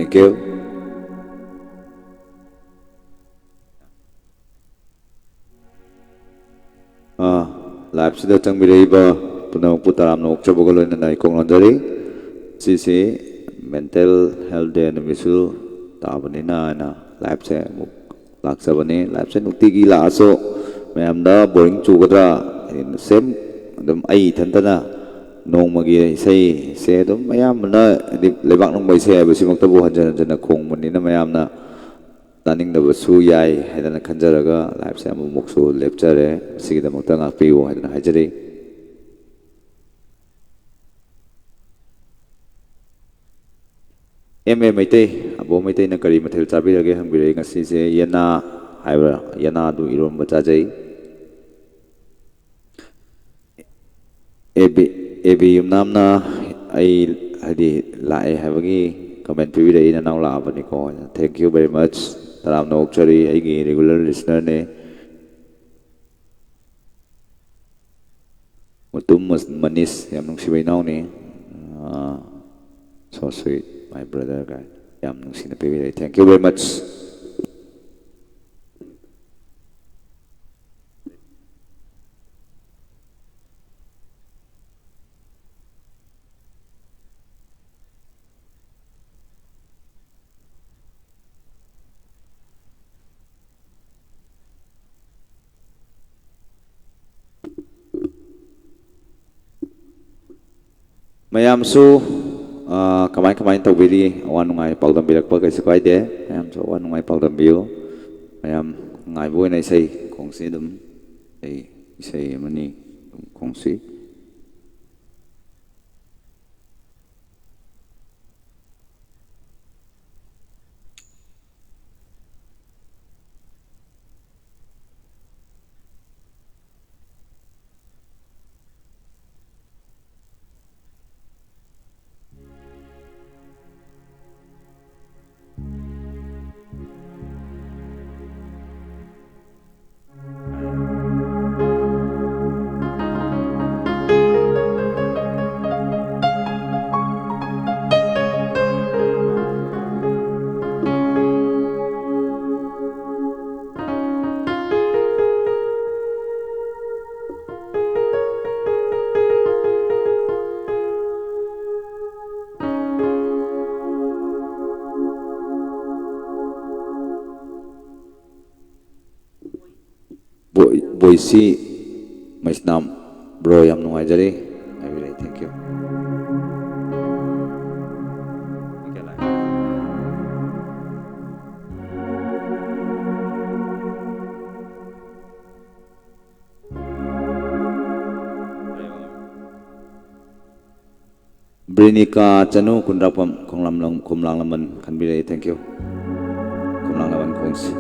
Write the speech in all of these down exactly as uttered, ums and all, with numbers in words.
Thank you. ꯑꯥ, live-ꯁꯤꯗ ꯆꯪꯕꯤꯔꯛꯏꯕ ꯄꯨꯝꯅꯃꯛꯄꯨ ꯇꯔꯥꯝꯅ ꯑꯣꯛꯆꯕꯒ ꯂꯣꯏꯅꯅ ꯏꯀꯣꯛ ꯅꯣꯟꯖꯔꯤ꯫ ꯁꯤꯁꯤ Mental Health Day ꯅꯨꯃꯤꯠꯁꯨ ꯇꯥꯕꯅꯤꯅ ꯍꯥꯏꯅ live-ꯁꯦ ꯑꯃꯨꯛ ꯂꯥꯛꯆꯕꯅꯤ꯫ Live-ꯁꯦ ꯅꯨꯡꯇꯤꯒꯤ ꯂꯥꯛꯑꯁꯨ ꯃꯌꯥꯝꯗ boring ꯆꯨꯒꯗ꯭ꯔꯥ? Same ꯑꯗꯨꯝ ꯑꯩ ꯏꯊꯟꯇꯅ ꯅꯣꯡꯃꯒꯤ ꯏꯁꯩꯁꯦ ꯑꯗꯨꯝ ꯑꯌꯥꯝꯕꯅ, ꯍꯥꯏꯗꯤ, ꯂꯩꯕꯥꯛ ꯅꯨꯡꯕ ꯏꯁꯩ ꯍꯥꯏꯕꯁꯤꯃꯛꯇꯕꯨ ꯍꯟꯖꯤꯟ ꯍꯟꯖꯤꯟꯅ ꯈꯣꯡꯕꯅꯤꯅ ꯃꯌꯥꯝꯅ ꯇꯥꯅꯤꯡꯗꯕꯁꯨ ꯌꯥꯏ ꯍꯥꯏꯗꯅ ꯈꯟꯖꯔꯒ live-ꯁꯦ ꯑꯃꯨꯛꯃꯨꯛꯁꯨ ꯂꯦꯞꯆꯔꯦ꯫ ꯃꯁꯤꯒꯤꯗꯃꯛꯇ ꯉꯥꯛꯄꯤꯌꯨ ꯍꯥꯏꯗꯅ ꯍꯥꯏꯖꯔꯤ꯫ ꯑꯦꯝ ꯑꯦ ꯃꯩꯇꯩ, ꯑꯕꯣ ꯃꯩꯇꯩꯅ ꯀꯔꯤ ꯃꯊꯦꯜ ꯆꯥꯕꯤꯔꯒꯦ ꯍꯪꯕꯤꯔꯛꯏ꯫ ꯉꯁꯤꯁꯦ ꯌꯦꯅꯥ ꯍꯥꯏꯕ꯭ꯔꯥ, ꯌꯦꯅꯥꯗꯨ ꯏꯔꯣꯝꯕ ꯆꯥꯖꯩ꯫ ꯑꯦ ꯕꯤ, ꯑꯦ ꯕꯤ ꯌꯨꯝꯅꯥꯝꯅ ꯑꯩ, ꯍꯥꯏꯗꯤ, ꯂꯥꯛꯑꯦ ꯍꯥꯏꯕꯒꯤ comment ꯄꯤꯕꯤꯔꯛꯏ, "ꯅꯅꯥꯎ ꯂꯥꯛꯑꯕꯅꯤꯀꯣ"꯫ Thank you very much꯫ ꯇꯔꯥꯝꯅ ꯑꯣꯛꯆꯔꯤ, ꯑꯩꯒꯤ regular listener-ꯅꯦ꯫ ꯃꯨꯇꯨꯝ ꯃꯁ-, ꯃꯅꯤꯁ, ꯌꯥꯝ ꯅꯨꯡꯁꯤꯕ ꯏꯅꯥꯎꯅꯤ꯫ ꯑꯥ, "So sweet, my brother" ꯀꯥꯏꯅ ꯌꯥꯝ ꯅꯨꯡꯁꯤꯅ ꯄꯤꯕꯤꯔꯛꯏ꯫ Thank you very much꯫ ꯃꯌꯥꯝꯁꯨ, ꯑꯥ, ꯀꯃꯥꯏ ꯀꯃꯥꯏꯅ ꯇꯧꯕꯤꯔꯤ? ꯑꯋꯥ ꯅꯨꯡꯉꯥꯏ ꯄꯥꯎꯗꯝꯕꯤꯔꯛꯄ ꯀꯩꯁꯨ ꯀꯥꯏꯗꯦ꯫ ꯃꯌꯥꯝꯁꯨ ꯑꯋꯥ ꯅꯨꯡꯉꯥꯏ ꯄꯥꯎꯗꯝꯕꯤꯌꯨ꯫ ꯃꯌꯥꯝ ꯉꯥꯏꯕ ꯑꯣꯏꯅ ꯏꯁꯩ ꯈꯣꯡꯁꯤ ꯑꯗꯨꯝ, ꯑꯩ ꯏꯁꯩ ꯑꯃꯅꯤ ꯑꯗꯨꯝ ꯈꯣꯡꯁꯤ꯫ ꯁꯤ ꯃꯩꯁꯅꯥꯝ ꯕ꯭ꯔꯣ, ꯌꯥꯝ ꯅꯨꯡꯉꯥꯏꯖꯔꯦ꯫ ꯍꯥꯏꯕꯤꯔꯛꯑꯦ꯫ Thank you꯫ ꯕ꯭ꯔꯤꯅꯤꯀꯥ ꯆꯅꯨ, ꯀꯨꯟꯗ꯭ꯔꯥꯛꯄꯝ, ꯈꯣꯡꯂꯥꯝ ꯂꯝ-, ꯈꯣꯝꯂꯥꯡ ꯂꯃꯟ ꯈꯟꯕꯤꯔꯛꯏ꯫ Thank you꯫ ꯈꯣꯝꯂꯥꯡ ꯂꯃꯟ ꯈꯣꯡꯁꯤ꯫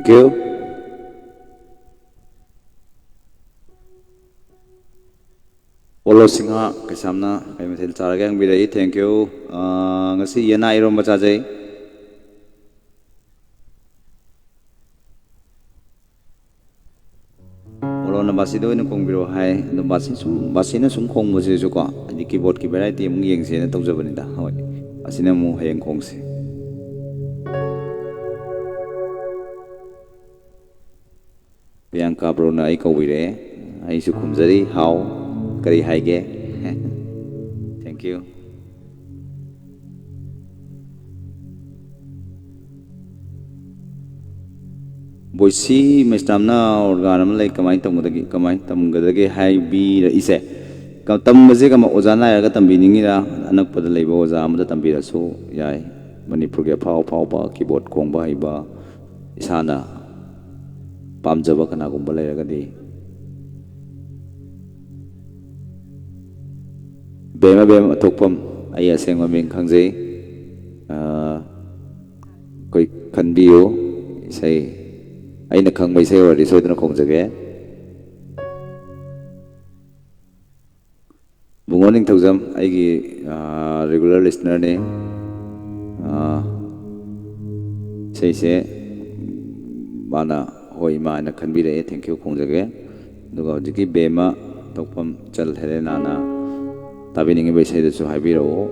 Thank you. ꯑꯣꯂꯣ ꯁꯤꯡꯍ ꯀꯩꯁꯥꯝꯅ ꯀꯩ ꯃꯊꯦꯜ ꯆꯥꯔꯒꯦ ꯍꯪꯕꯤꯔꯛꯏ꯫ Thank you꯫ ꯑꯥ, ꯉꯁꯤ ꯌꯦꯅꯥ ꯏꯔꯣꯝꯕ ꯆꯥꯖꯩ꯫ ꯑꯣꯂꯣꯅ ꯕꯥꯁꯤꯗ ꯑꯣꯏꯅ ꯈꯣꯡꯕꯤꯔꯛꯑꯣ ꯍꯥꯏ꯫ ꯑꯗꯣ ꯕꯥꯁꯤ ꯁꯨꯝ, ꯕꯥꯁꯤꯅ ꯁꯨꯝ ꯈꯣꯡꯕꯁꯤꯁꯨꯀꯣ, ꯍꯥꯏꯗꯤ keyboardꯀꯤ variety ꯑꯃꯨꯛ ꯌꯦꯡꯁꯦꯅ ꯇꯧꯖꯕꯅꯤꯗ꯫ ꯍꯣꯏ, ꯕꯥꯁꯤꯅ ꯑꯃꯨꯛ ꯍꯌꯦꯡ ꯈꯣꯡꯁꯤ꯫ ꯄ꯭ꯔꯤꯌꯥꯡꯀꯥ ꯕ꯭ꯔꯣꯅ ꯑꯩ ꯀꯧꯕꯤꯔꯛꯑꯦ꯫ ꯑꯩꯁꯨ ꯈꯨꯝꯖꯔꯤ꯫ ꯍꯥꯎ, ꯀꯔꯤ ꯍꯥꯏꯒꯦ? Thank you꯫ ꯕꯣꯏꯁꯤ ꯃꯦꯁꯇꯥꯝꯅ organ ꯑꯃ ꯂꯩ, ꯀꯃꯥꯏꯅ ꯇꯝꯒꯗꯒꯦ, ꯀꯃꯥꯏꯅ ꯇꯝꯒꯗꯒꯦ ꯍꯥꯏꯕꯤꯔꯛꯏꯁꯦ꯫ ꯀ-, ꯇꯝꯕꯁꯦ ꯀꯃ-, ꯑꯣꯖꯥ ꯅꯥꯏꯔꯒ ꯇꯝꯕꯤꯅꯤꯡꯉꯤꯔꯥ? ꯑꯅꯛꯄꯗ ꯂꯩꯕ ꯑꯣꯖꯥ ꯑꯃꯗ ꯇꯝꯕꯤꯔꯁꯨ ꯌꯥꯏ꯫ ꯃꯅꯤꯄꯨꯔꯒꯤ ꯑꯐꯥꯎ ꯑꯐꯥꯎꯕ keyboard ꯈꯣꯡꯕ ꯍꯩꯕ, ꯏꯁꯥꯅ ꯄꯥꯝꯖꯕ ꯀꯅꯥꯒꯨꯝꯕ ꯂꯩꯔꯒꯗꯤ꯫ ꯕꯦꯝꯃ, ꯕꯦꯝꯃ ꯊꯣꯛꯐꯝ, ꯑꯩ ꯑꯁꯦꯡꯕ ꯃꯤꯡ ꯈꯪꯖꯩ꯫ ꯑꯥ, ꯑꯩꯈꯣꯏ ꯈꯟꯕꯤꯌꯨ꯫ ꯏꯁꯩ, ꯑꯩꯅ ꯈꯪꯕ ꯏꯁꯩ ꯑꯣꯏꯔꯗꯤ ꯁꯣꯏꯗꯅ ꯈꯣꯡꯖꯒꯦ꯫ ꯕꯨꯡꯉꯣ ꯅꯤꯡꯊꯧꯖꯝ ꯑꯩꯒꯤ, ꯑꯥ, regular listenerꯅꯤ꯫ ꯑꯥ, ꯏꯁꯩꯁꯦ ꯃꯥꯅ "ꯍꯣꯏ ꯏꯃꯥ" ꯍꯥꯏꯅ ꯈꯟꯕꯤꯔꯛꯑꯦ꯫ Thank you ꯈꯣꯡꯖꯒꯦ꯫ ꯑꯗꯨꯒ ꯍꯧꯖꯤꯛꯀꯤ ꯕꯦꯝꯃ ꯊꯣꯛꯐꯝ ꯏꯆꯜ ꯍꯦꯂꯦꯅꯥꯅ ꯇꯥꯕꯤꯅꯤꯡꯉꯤꯕ ꯏꯁꯩꯗꯨꯁꯨ ꯍꯥꯏꯕꯤꯔꯛꯑꯣ꯫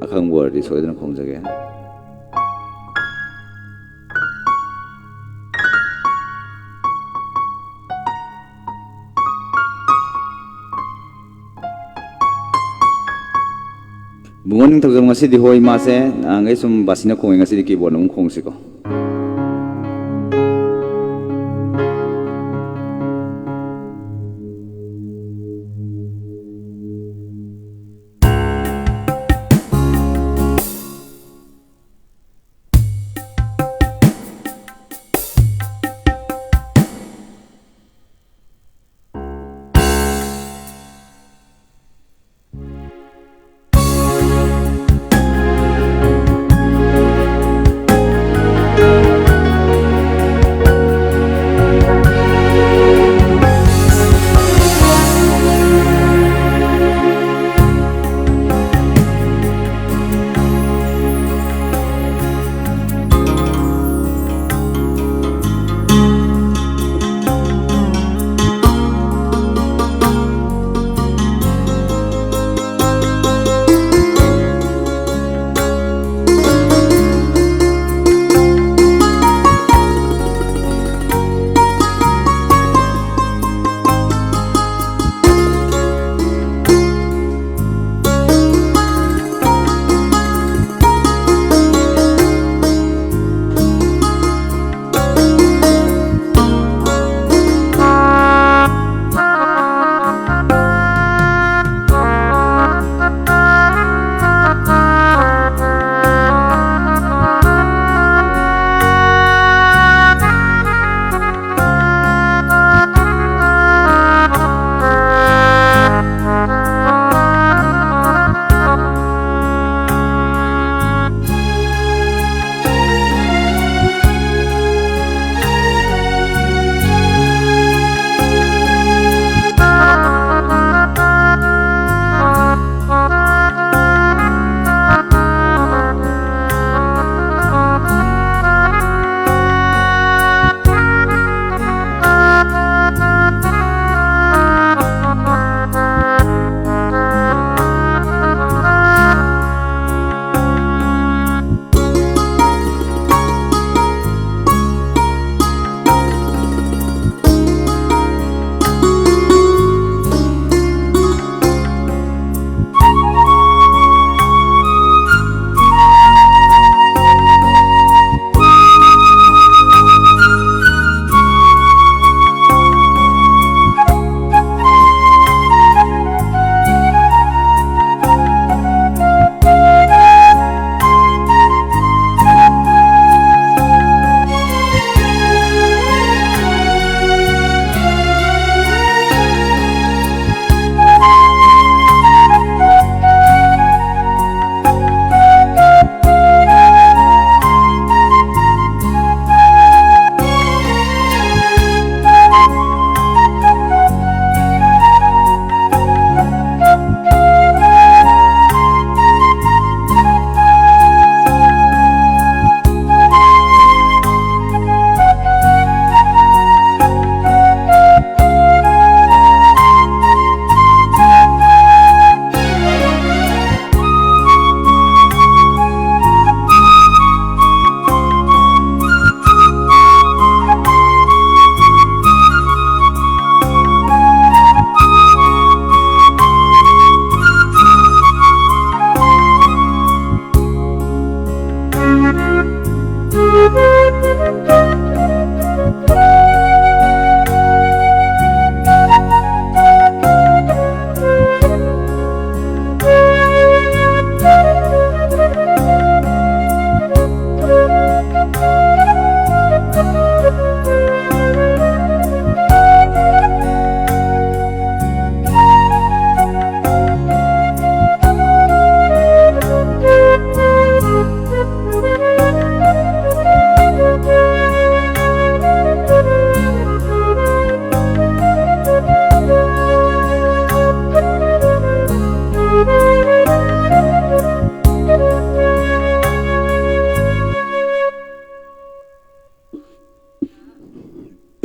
ꯑꯈꯪꯕ ꯑꯣꯏꯔꯗꯤ ꯁꯣꯏꯗꯅ ꯈꯣꯡꯖꯒꯦ꯫ ꯕꯨꯡꯉꯣ ꯅꯤꯡꯊꯧꯖꯝ, ꯉꯁꯤꯗꯤ ꯍꯣꯏ ꯃꯥꯁꯦ ꯅꯍꯥꯟꯈꯩ ꯁꯨꯝ ꯕꯥꯁꯤꯅ ꯈꯣꯡꯉꯦ, ꯉꯁꯤꯗꯤ keyboard ꯑꯃꯨꯛ ꯈꯣꯡꯁꯤꯀꯣ꯫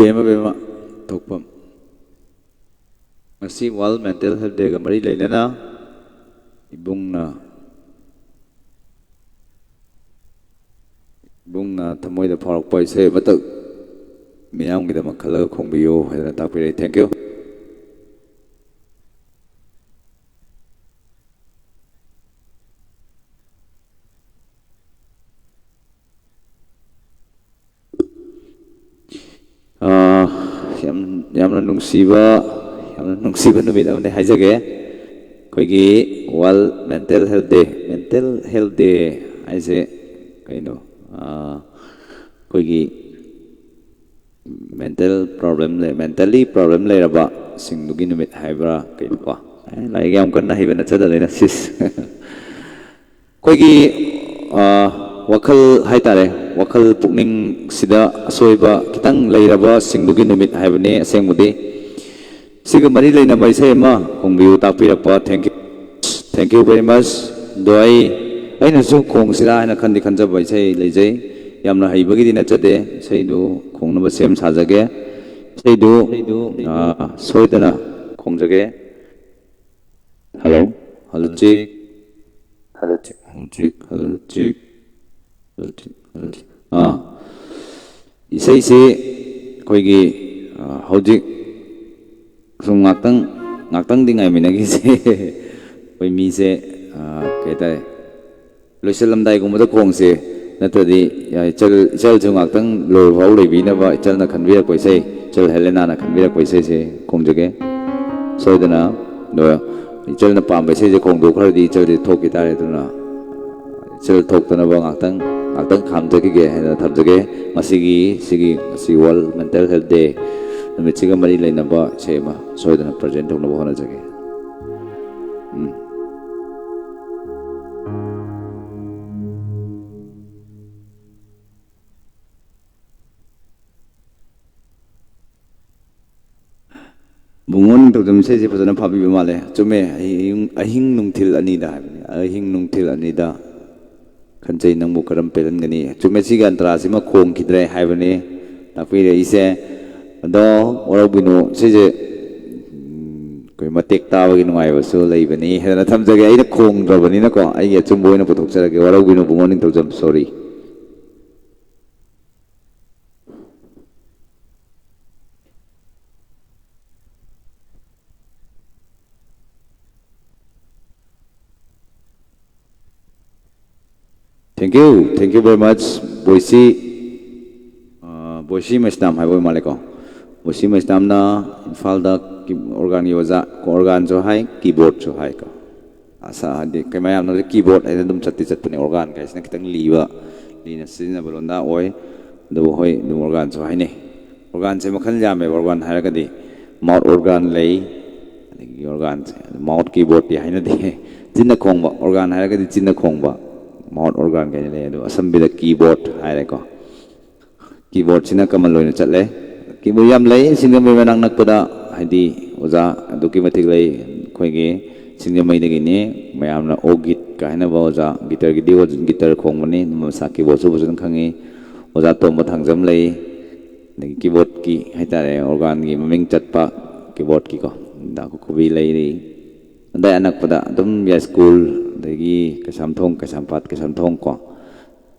ꯕꯦꯝꯃ, ꯕꯦꯝꯃ, ꯊꯣꯛꯐꯝ꯫ ꯉꯁꯤ World Mental Health Dayꯒ ꯃꯔꯤ ꯂꯩꯅꯅ ꯏꯕꯨꯡꯅ, ꯏꯕꯨꯡꯅ ꯊꯃꯣꯏꯗ ꯐꯥꯎꯔꯛꯄ ꯏꯁꯩ ꯑꯃꯇ ꯃꯤꯌꯥꯝꯒꯤꯗꯃꯛ ꯈꯜꯂꯒ ꯈꯣꯡꯕꯤꯌꯨ ꯍꯥꯏꯗꯅ ꯇꯥꯛꯄꯤꯔꯛꯏ꯫ Thank you꯫ ꯑꯥ, ꯌꯥꯝ, ꯌꯥꯝꯅ ꯅꯨꯡꯁꯤꯕ, ꯌꯥꯝꯅ ꯅꯨꯡꯁꯤꯕ ꯅꯨꯃꯤꯠ ꯑꯃꯅꯤ ꯍꯥꯏꯖꯒꯦ꯫ ꯑꯩꯈꯣꯏꯒꯤ World Mental Health Day, Mental Health Day ꯍꯥꯏꯁꯦ ꯀꯩꯅꯣ? ꯑꯥ, ꯑꯩꯈꯣꯏꯒꯤ mental problem ꯂꯩ, mentally problem ꯂꯩꯔꯕ ꯁꯤꯡꯗꯨꯒꯤ ꯅꯨꯃꯤꯠ ꯍꯥꯏꯕ꯭ꯔꯥ ꯀꯩꯅꯣꯀꯣ? ꯑꯦ, ꯂꯥꯏꯔꯤꯛ ꯌꯥꯝ ꯀꯟꯅ ꯍꯩꯕ ꯅꯠꯆꯗꯕꯅꯤꯅ, ꯁꯤꯁ꯫ ꯑꯩꯈꯣꯏꯒꯤ, ꯑ, ꯋꯥꯈꯜ ꯍꯥꯏꯇꯥꯔꯦ, ꯋꯥꯈꯜ ꯄꯨꯛꯅꯤꯡꯁꯤꯗ ꯑꯁꯣꯏꯕ ꯈꯤꯇꯪ ꯂꯩꯔꯕꯁꯤꯡꯗꯨꯒꯤ ꯅꯨꯃꯤꯠ ꯍꯥꯏꯕꯅꯤ ꯑꯁꯦꯡꯕꯗꯤ꯫ ꯁꯤꯒ ꯃꯔꯤ ꯂꯩꯅꯕ ꯏꯁꯩ ꯑꯃ ꯈꯣꯡꯕꯤꯌꯨ ꯇꯥꯛꯄꯤꯔꯛꯄ꯫ Thank you꯫ Thank you very much꯫ ꯑꯗꯣ ꯑꯩ, ꯑꯩꯅꯁꯨ ꯈꯣꯡꯁꯤꯔꯥ ꯍꯥꯏꯅ ꯈꯟꯗꯤ ꯈꯟꯖꯕ ꯏꯁꯩ ꯂꯩꯖꯩ꯫ ꯌꯥꯝꯅ ꯍꯩꯕꯒꯤꯗꯤ ꯅꯠꯆꯗꯦ꯫ ꯏꯁꯩꯗꯨ ꯈꯣꯡꯅꯕ ꯁꯦꯝ ꯁꯥꯖꯒꯦ꯫ ꯏꯁꯩꯗꯨ, ꯑ, ꯁꯣꯏꯗꯅ ꯈꯣꯡꯖꯒꯦ꯫ Hello꯫ Hello, check꯫ Hello, check꯫ Hello, check꯫ Hello, check꯫ Hello, check꯫ Hello, check꯫ ꯑꯥ, ꯏꯁꯩꯁꯤ ꯑꯩꯈꯣꯏꯒꯤ, ꯑꯥ, ꯍꯧꯖꯤꯛ ꯁꯨꯝ ꯉꯥꯛꯇꯪ, ꯉꯥꯛꯇꯪꯗꯤ ꯉꯥꯏꯃꯤꯟꯅꯈꯤꯁꯦ꯫ ꯑꯩꯈꯣꯏ ꯃꯤꯁꯦ, ꯑꯥ, ꯀꯩ ꯍꯥꯏꯇꯥꯔꯦ, ꯂꯣꯏꯁꯤꯜꯂꯝꯗꯥꯏꯒꯨꯝꯕꯗ ꯈꯣꯡꯁꯦ, ꯅꯠꯇ꯭ꯔꯗꯤ, ꯌꯥ, ꯏꯆꯜ, ꯏꯆꯜꯁꯨ ꯉꯥꯛꯇꯪ ꯂꯣꯏꯕ ꯐꯥꯎ ꯂꯩꯕꯤꯅꯕ ꯏꯆꯜꯅ ꯈꯟꯕꯤꯔꯛꯄ ꯏꯁꯩ, ꯏꯆꯜ ꯍꯦꯂꯦꯅꯥꯅ ꯈꯟꯕꯤꯔꯛꯄ ꯏꯁꯩꯁꯦ ꯈꯣꯡꯖꯒꯦ꯫ ꯁꯣꯏꯗꯅ꯫ ꯑꯗꯣ ꯏꯆꯜꯅ ꯄꯥꯝꯕ ꯏꯁꯩꯁꯦ ꯈꯣꯡꯗꯣꯛꯈ꯭ꯔꯗꯤ ꯏꯆꯜꯁꯦ ꯊꯣꯛꯈꯤ ꯇꯥꯔꯦ꯫ ꯑꯗꯨꯅ ꯏꯆꯜ ꯊꯣꯛꯇꯅꯕ ꯉꯥꯛꯇꯪ, ꯉꯥꯛꯇꯪ ꯈꯥꯝꯖꯈꯤꯒꯦ ꯍꯥꯏꯅ ꯊꯝꯖꯒꯦ꯫ ꯉꯁꯤꯒꯤ, ꯁꯤꯒꯤ, ꯉꯁꯤ World Mental Health Day ꯅꯨꯃꯤꯠꯁꯤꯒ ꯃꯔꯤ ꯂꯩꯅꯕ ꯏꯁꯩ ꯑꯃ ꯁꯣꯏꯗꯅ present ꯇꯧꯅꯕ ꯍꯣꯠꯅꯖꯒꯦ꯫ ꯎꯝ꯫ ꯕꯨꯡꯉꯣ ꯅꯤꯡꯊꯧꯖꯝ ꯏꯁꯩꯁꯦ ꯐꯖꯅ ꯐꯥꯕꯤꯕ ꯃꯥꯜꯂꯦ꯫ ꯆꯨꯝꯃꯦ, ꯑꯍꯤꯡ, ꯑꯍꯤꯡ ꯅꯨꯡꯊꯤꯜ ꯑꯅꯤꯗ ꯍꯥꯏꯕꯅꯤ꯫ ꯑꯍꯤꯡ ꯅꯨꯡꯊꯤꯜ ꯑꯅꯤꯗ ꯈꯟꯖꯩ ꯅꯪꯕꯨ ꯀꯔꯝ ꯄꯦꯜꯍꯟꯒꯅꯤ꯫ ꯆꯨꯝꯃꯦ, ꯁꯤꯒꯤ ꯑꯟꯇ꯭ꯔꯥꯁꯤꯃ ꯈꯣꯡꯈꯤꯗ꯭ꯔꯦ ꯍꯥꯏꯕꯅꯤ ꯇꯥꯛꯄꯤꯔꯛꯏꯁꯦ꯫ ꯑꯗꯣ ꯋꯥꯔꯧꯕꯤꯅꯨ, ꯁꯤꯁꯦ, ꯎꯝ, ꯑꯩꯈꯣꯏ ꯃꯇꯦꯛ ꯇꯥꯕꯒꯤ ꯅꯨꯡꯉꯥꯏꯕꯁꯨ ꯂꯩꯕꯅꯤ ꯍꯥꯏꯗꯅ ꯊꯝꯖꯒꯦ꯫ ꯑꯩꯅ ꯈꯣꯡꯗ꯭ꯔꯕꯅꯤꯅꯀꯣ, ꯑꯩꯒꯤ ꯑꯆꯨꯝꯕ ꯑꯣꯏꯅ ꯄꯨꯊꯣꯛꯆꯔꯒꯦ꯫ ꯋꯥꯔꯧꯕꯤꯅꯨ ꯕꯨꯡꯉꯣ ꯅꯤꯡꯊꯧꯖꯝ, sorry꯫ Thank you, thank you very much, ꯕꯣꯏꯁꯤ꯫ ꯑ, ꯕꯣꯏꯁꯤ ꯃꯩꯁꯅꯥꯝ ꯍꯥꯏꯕ ꯑꯣꯏ ꯃꯥꯜꯂꯦꯀꯣ꯫ ꯕꯣꯏꯁꯤ ꯃꯩꯁꯅꯥꯝꯅ ꯏꯝꯐꯥꯜꯗ ꯀꯤ-, organ ꯒꯤ ꯑꯣꯖꯥ, organ ꯁꯨ ꯍꯥꯏ, keyboard ꯁꯨ ꯍꯥꯏꯀꯣ꯫ ꯑꯁꯥ, ꯍꯥꯏꯗꯤ, ꯀꯩ ꯃꯌꯥꯝꯅ keyboard ꯍꯥꯏꯅ ꯑꯗꯨꯝ ꯆꯠꯇꯤ ꯆꯠꯄꯅꯦ, organ ꯀꯥꯏꯁꯤꯅ ꯈꯤꯇꯪ ꯂꯤꯕ, ꯂꯤꯅ ꯁꯤꯖꯤꯟꯅꯕ ꯂꯣꯟꯗꯥ ꯑꯣꯏ꯫ ꯑꯗꯨꯕꯨ ꯍꯣꯏ, ꯑꯗꯨꯝ organ ꯁꯨ ꯍꯥꯏꯅꯩ꯫ Organ ꯁꯦ ꯃꯈꯜ ꯌꯥꯝꯃꯦꯕ, organ ꯍꯥꯏꯔꯒꯗꯤ mouth organ ꯂꯩ, ꯑꯗꯒꯤ organ ꯁꯦ, mouth keyboard ꯇꯤ ꯍꯥꯏꯅꯗꯦ꯫ ꯆꯤꯟꯅ ꯈꯣꯡꯕ, organ ꯍꯥꯏꯔꯒꯗꯤ ꯆꯤꯟꯅ ꯈꯣꯡꯕ, mouth organ ꯀꯥꯏꯅ ꯂꯩ꯫ ꯑꯗꯣ ꯑꯁꯝꯕꯤꯗ keyboard ꯍꯥꯏꯔꯦꯀꯣ꯫ Keyboard ꯁꯤꯅ common ꯑꯣꯏꯅ ꯆꯠꯂꯦ꯫ Keyboard ꯌꯥꯝ ꯂꯩ, ꯁꯤꯡꯖꯃꯩ ꯃꯅꯥꯛ ꯅꯛꯄꯗ, ꯍꯥꯏꯗꯤ ꯑꯣꯖꯥ ꯑꯗꯨꯛꯀꯤ ꯃꯇꯤꯛ ꯂꯩ꯫ ꯑꯩꯈꯣꯏꯒꯤ ꯁꯤꯡꯖꯃꯩꯗꯒꯤꯅꯤ, ꯃꯌꯥꯝꯅ ꯑꯣꯒꯤꯠ ꯀꯥꯏꯅꯕ ꯑꯣꯖꯥ, guitar ꯒꯤꯗꯤ ꯑꯣ-, guitar ꯈꯣꯡꯕꯅꯤ, ꯃꯁꯥ keyboard ꯁꯨ ꯐꯖꯅ ꯈꯪꯉꯤ꯫ ꯑꯣꯖꯥ ꯇꯣꯝꯕ ꯊꯥꯡꯖꯝ ꯂꯩ, ꯑꯗꯒꯤ keyboard ꯀꯤ ꯍꯥꯏꯇꯥꯔꯦ, organ ꯒꯤ ꯃꯃꯤꯡ ꯆꯠꯄ keyboard ꯀꯤꯀꯣ, ꯗꯥ ꯀꯨꯀꯨꯕꯤ ꯂꯩꯔꯤ꯫ ꯑꯗꯥꯏ ꯑꯅꯛꯄꯗ ꯑꯗꯨꯝ ꯌꯥꯏꯁ꯭ꯀꯨꯜ, ꯑꯗꯒꯤ ꯀꯩꯁꯥꯝꯊꯣꯡ, ꯀꯩꯁꯥꯝꯄꯥꯠ, ꯀꯩꯁꯥꯝꯊꯣꯡ ꯀꯣ,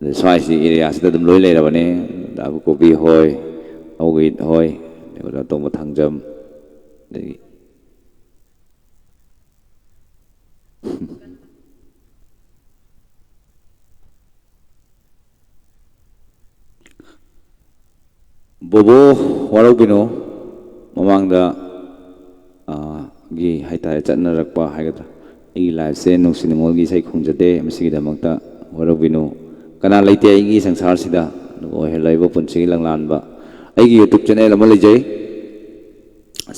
ꯑꯗꯩ ꯁ꯭ꯋꯥꯏꯁꯤ area ꯁꯤꯗ ꯑꯗꯨꯝ ꯂꯣꯏ ꯂꯩꯔꯕꯅꯦ꯫ ꯗꯥ ꯀꯣꯕꯤ ꯍꯣꯏ, ꯑꯧꯒꯤꯠ ꯍꯣꯏ, ꯑꯗꯩ ꯑꯣꯖꯥ ꯇꯣꯝꯕ ꯊꯥꯡꯖꯝ, ꯑꯗꯒꯤ ꯕꯣꯕꯣ, ꯋꯥꯔꯧꯕꯤꯅꯨ, ꯃꯃꯥꯡꯗ, ꯑ, ꯒꯤ ꯍꯥꯏꯇꯥꯔꯦ, ꯆꯠꯅꯔꯛꯄ ꯍꯥꯏꯒꯗ꯭ꯔꯥ, ꯑꯩꯒꯤ live ꯁꯦ ꯅꯨꯡꯁꯤ ꯅꯨꯡꯉꯣꯜꯒꯤ ꯏꯁꯩ ꯈꯣꯡꯖꯗꯦ, ꯃꯁꯤꯒꯤꯗꯃꯛꯇ ꯋꯥꯔꯧꯕꯤꯅꯨ꯫ ꯀꯅꯥ ꯂꯩꯇꯦ ꯑꯩꯒꯤ ꯁꯪꯁꯥꯔꯁꯤꯗ, ꯑꯗꯨꯕꯨ ꯑꯣꯏꯍꯜꯂꯛꯏꯕ ꯄꯨꯟꯁꯤꯒꯤ ꯂꯪꯂꯥꯟꯕ꯫ ꯑꯩꯒꯤ YouTube channel ꯑꯃ ꯂꯩꯖꯩ,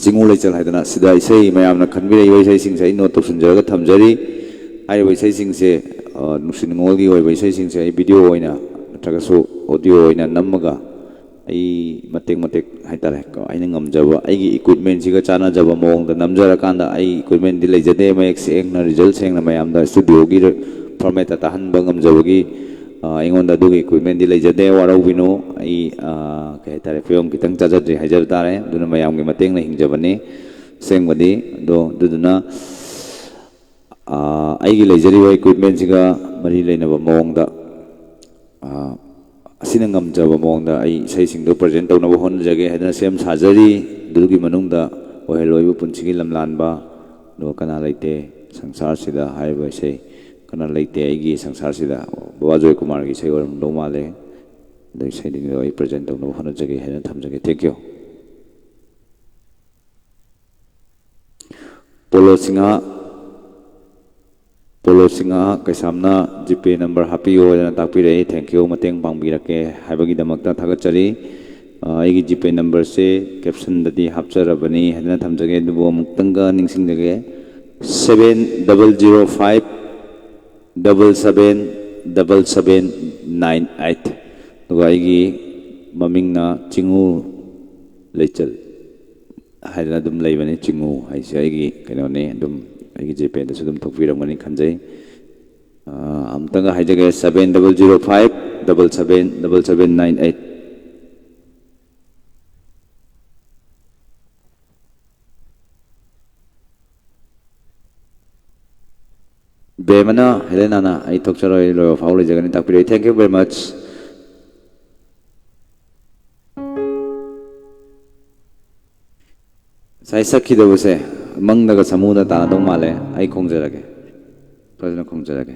ꯆꯤꯡꯉꯨ ꯂꯩꯆꯜ ꯍꯥꯏꯗꯅ, ꯁꯤꯗ ꯏꯁꯩ ꯃꯌꯥꯝꯅ ꯈꯟꯕꯤꯔꯛꯏꯕ ꯏꯁꯩꯁꯤꯡꯁꯦ ꯑꯩ note ꯇꯧꯁꯤꯟꯖꯔꯒ ꯊꯝꯖꯔꯤ꯫ ꯍꯥꯏꯔꯤꯕ ꯏꯁꯩꯁꯤꯡꯁꯦ, ꯑ, ꯅꯨꯡꯁꯤ ꯅꯨꯡꯉꯣꯜꯒꯤ ꯑꯣꯏꯕ ꯏꯁꯩꯁꯤꯡꯁꯦ ꯑꯩ video ꯑꯣꯏꯅ ꯅꯠꯇ꯭ꯔꯒꯁꯨ audio ꯑꯣꯏꯅ ꯅꯝꯃꯒ, ꯑꯩ ꯃꯇꯦꯛ ꯃꯇꯦꯛ ꯍꯥꯏꯇꯥꯔꯦ ꯀꯣ, ꯑꯩꯅ ꯉꯝꯖꯕ, ꯑꯩꯒꯤ equipment ꯁꯤꯒ ꯆꯥꯟꯅꯖꯕ ꯃꯑꯣꯡꯗ ꯅꯝꯖꯔꯀꯥꯟꯗ, ꯑꯩ equipment ꯗꯤ ꯂꯩꯖꯗꯦ, ꯃꯌꯦꯛ ꯁꯦꯡꯅ, result ꯁꯦꯡꯅ ꯃꯌꯥꯝꯗ studio ꯒꯤ format ꯇ ꯇꯥꯍꯟꯕ ꯉꯝꯖꯕꯒꯤ ꯑ, ꯑꯩꯉꯣꯟꯗ ꯑꯗꯨꯒꯤ equipment ꯇꯤ ꯂꯩꯖꯗꯦ, ꯋꯥꯔꯧꯕꯤꯅꯨ꯫ ꯑꯩ, ꯑ, ꯀꯩ ꯍꯥꯏꯇꯥꯔꯦ, ꯐꯤꯕꯝ ꯈꯤꯇꯪ ꯆꯥꯖꯗ꯭ꯔꯤ ꯍꯥꯏꯖꯕ ꯇꯥꯔꯦ꯫ ꯑꯗꯨꯅ ꯃꯌꯥꯝꯒꯤ ꯃꯇꯦꯡꯅ ꯍꯤꯡꯖꯕꯅꯤ ꯑꯁꯦꯡꯕꯗꯤ꯫ ꯑꯗꯣ ꯑꯗꯨꯗꯨꯅ, ꯑ, ꯑꯩꯒꯤ ꯂꯩꯖꯔꯤꯕ equipment ꯁꯤꯒ ꯃꯔꯤ ꯂꯩꯅꯕ ꯃꯑꯣꯡꯗ, ꯑ, ꯑꯁꯤꯅ ꯉꯝꯖꯕ ꯃꯑꯣꯡꯗ ꯑꯩ ꯏꯁꯩꯁꯤꯡꯗꯣ present ꯇꯧꯅꯕ ꯍꯣꯠꯅꯖꯒꯦ ꯍꯥꯏꯗꯅ ꯁꯦꯝ ꯁꯥꯖꯔꯤ꯫ ꯑꯗꯨꯒꯤ ꯃꯅꯨꯡꯗ ꯑꯣꯏꯍꯜꯂꯣꯏꯕ ꯄꯨꯟꯁꯤꯒꯤ ꯂꯝꯂꯥꯟꯕ, ꯑꯗꯨꯒ ꯀꯅꯥ ꯂꯩꯇꯦ ꯁꯪꯁꯥꯔꯁꯤꯗ ꯍꯥꯏꯔꯤꯕ ꯏꯁꯩ, ꯀꯅꯥ ꯂꯩꯇꯦ ꯑꯩꯒꯤ ꯁꯪꯁꯥꯔꯁꯤꯗ, ꯕꯕꯥ ꯖꯣꯏꯀꯨꯃꯥꯔꯒꯤ ꯏꯁꯩ ꯑꯣꯏꯔꯝꯗꯧ ꯃꯥꯜꯂꯦ꯫ ꯑꯗꯣ ꯏꯁꯩꯁꯤꯡꯗꯣ ꯑꯩ present ꯇꯧꯅꯕ ꯍꯣꯠꯅꯖꯒꯦ ꯍꯥꯏꯅ ꯊꯝꯖꯒꯦ꯫ Thank you꯫ ꯄꯣꯂꯣ ꯁꯤꯡꯍ, ꯄꯣꯂꯣ ꯁꯤꯡꯍ ꯀꯩꯁꯥꯝꯅ GPay number ꯍꯥꯞꯄꯤꯌꯣ ꯍꯥꯏꯗꯅ ꯇꯥꯛꯄꯤꯔꯛꯏ꯫ Thank you, ꯃꯇꯦꯡ ꯄꯥꯡꯕꯤꯔꯛꯀꯦ ꯍꯥꯏꯕꯒꯤꯗꯃꯛꯇ ꯊꯥꯒꯠꯆꯔꯤ꯫ ꯑ, ꯑꯩꯒꯤ GPay number ꯁꯦ caption ꯗꯗꯤ ꯍꯥꯞꯆꯔꯕꯅꯤ ꯍꯥꯏꯗꯅ ꯊꯝꯖꯒꯦ, ꯑꯗꯨꯕꯨ ꯑꯃꯨꯛꯇꯪꯒ ꯅꯤꯡꯁꯤꯡꯖꯒꯦ, seven double zero five double seven double seven nine eight꯫ ꯑꯗꯨꯒ ꯑꯩꯒꯤ ꯃꯃꯤꯡꯅ ꯆꯤꯡꯉꯨ ꯂꯩꯆꯜ ꯍꯥꯏꯗꯅ ꯑꯗꯨꯝ ꯂꯩꯕꯅꯤ꯫ ꯆꯤꯡꯉꯨ ꯍꯥꯏꯁꯦ ꯑꯩꯒꯤ ꯀꯩꯅꯣꯅꯤ, ꯑꯗꯨꯝ ꯑꯩꯒꯤ GPay ꯗꯁꯨ ꯑꯗꯨꯝ ꯊꯣꯛꯄꯤꯔꯝꯒꯅꯤ ꯈꯟꯖꯩ꯫ ꯑ, ꯑꯃꯨꯛꯇꯪꯒ ꯍꯥꯏꯖꯒꯦ, seven double zero five double seven double seven nine eight꯫ ꯕꯦꯃꯅ, ꯍꯦꯂꯦꯅꯥꯅ, "ꯑꯩ ꯊꯣꯛꯆꯔꯣꯏ, ꯂꯣꯏꯕ ꯐꯥꯎ ꯂꯩꯖꯒꯅꯤ" ꯇꯥꯛꯄꯤꯔꯛꯏ꯫ Thank you very much꯫ ꯉꯁꯥꯏ ꯁꯛꯈꯤꯗꯕꯁꯦ ꯃꯪꯗꯒ ꯁꯥꯃꯨꯗ ꯇꯥꯅꯗꯧ ꯃꯥꯜꯂꯦ꯫ ꯑꯩ ꯈꯣꯡꯖꯔꯒꯦ, ꯐꯖꯅ ꯈꯣꯡꯖꯔꯒꯦ꯫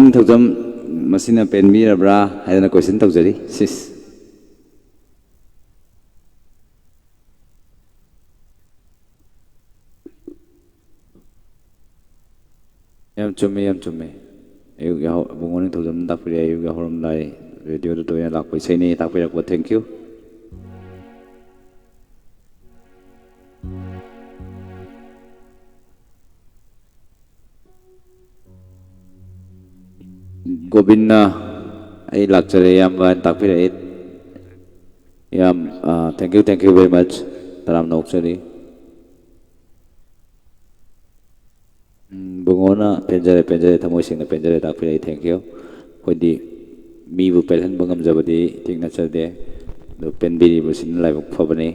ꯅꯤꯡꯊꯧꯖꯝ, ꯃꯁꯤꯅ ꯄꯦꯟꯕꯤꯔꯕ꯭ꯔꯥ ꯍꯥꯏꯗꯅ question ꯇꯧꯖꯔꯤ꯫ ꯁꯤꯁ꯫ ꯌꯥꯝ ꯆꯨꯝꯃꯦ, ꯌꯥꯝ ꯆꯨꯝꯃꯦ꯫ ꯑꯌꯨꯛ ꯌꯥꯍꯧ-, ꯏꯕꯨꯡꯉꯣ ꯅꯤꯡꯊꯧꯖꯝꯅ ꯇꯥꯛꯄꯤꯔꯛꯑꯦ, ꯑꯌꯨꯛ ꯌꯥꯍꯧꯔꯝꯗꯥꯏ ꯔꯦꯗꯤꯑꯣꯗ ꯇꯣꯏꯅ ꯂꯥꯛꯄ ꯏꯁꯩꯅꯤ ꯇꯥꯛꯄꯤꯔꯛꯄ꯫ Thank you꯫ ꯒꯣꯕꯤꯟꯅ "ꯑꯩ ꯂꯥꯛꯆꯔꯦ ꯏꯌꯥꯝꯕ" ꯍꯥꯏꯅ ꯇꯥꯛꯄꯤꯔꯛꯏ꯫ ꯌꯥꯝ, ꯑ, thank you, thank you very much꯫ ꯇꯔꯥꯝꯅ ꯑꯣꯛꯆꯔꯤ꯫ ꯎꯝ, ꯕꯨꯡꯉꯣꯅ "ꯄꯦꯟꯖꯔꯦ, ꯄꯦꯟꯖꯔꯦ, ꯊꯃꯣꯏ ꯁꯦꯡꯅ ꯄꯦꯟꯖꯔꯦ" ꯇꯥꯛꯄꯤꯔꯛꯏ꯫ Thank you꯫ ꯑꯩꯈꯣꯏꯗꯤ ꯃꯤꯕꯨ ꯄꯦꯜꯍꯟꯕ ꯉꯝꯖꯕꯗꯤ ꯏꯊꯤꯛ ꯅꯠꯆꯗꯦ꯫ ꯑꯗꯨ ꯄꯦꯟꯕꯤꯔꯤꯕꯁꯤꯅ ꯂꯥꯏꯕꯛ ꯐꯕꯅꯤ꯫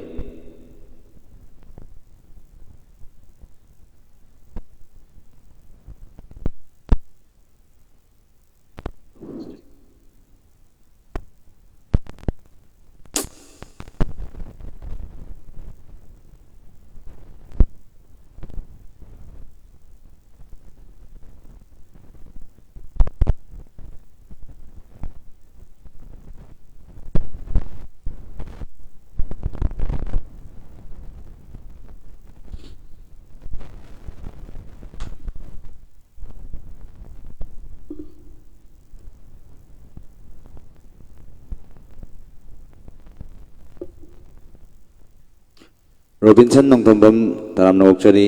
ꯔꯣꯕꯤꯟꯁꯟ ꯅꯣꯡꯊꯣꯝꯕꯝ, ꯇꯔꯥꯝꯅ ꯑꯣꯛꯆꯔꯤ꯫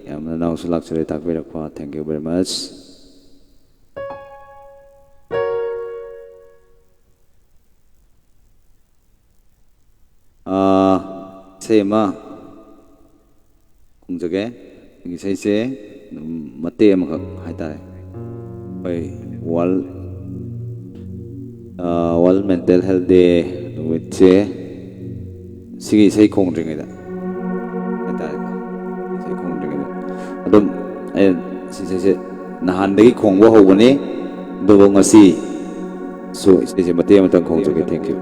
ꯌꯥꯝꯅ ꯅꯅꯥꯎꯁꯨ ꯂꯥꯛꯆꯔꯦ ꯇꯥꯛꯄꯤꯔꯛꯄ꯫ Thank you very much꯫ ꯑꯥ, ꯏꯁꯩ ꯑꯃ ꯈꯣꯡꯖꯒꯦ꯫ ꯑꯩꯒꯤ ꯏꯁꯩꯁꯦ ꯑꯗꯨꯝ ꯃꯇꯦꯛ ꯑꯃꯈꯛ ꯍꯥꯏꯇꯥꯔꯦ꯫ ꯑꯩꯈꯣꯏ World, ꯑꯥ, World Mental Health Day ꯅꯨꯃꯤꯠꯁꯦ, ꯁꯤꯒꯤ ꯏꯁꯩ ꯈꯣꯡꯗ꯭ꯔꯤꯉꯩꯗ ꯍꯥꯏꯇꯥꯔꯦꯀꯣ, ꯏꯁꯩ ꯈꯣꯡꯗ꯭ꯔꯤꯉꯩꯗ ꯑꯗꯨꯝ ꯑꯩꯅ ꯁꯤ ꯏꯁꯩꯁꯦ ꯅꯍꯥꯟꯗꯒꯤ ꯈꯣꯡꯕ ꯍꯧꯕꯅꯤ, ꯑꯗꯨꯕꯨ ꯉꯁꯤ ꯁꯨ ꯏꯁꯩꯁꯦ ꯃꯇꯦꯛ ꯑꯃꯇꯪ ꯈꯣꯡꯖꯒꯦ꯫ Thank you꯫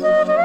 Thank you.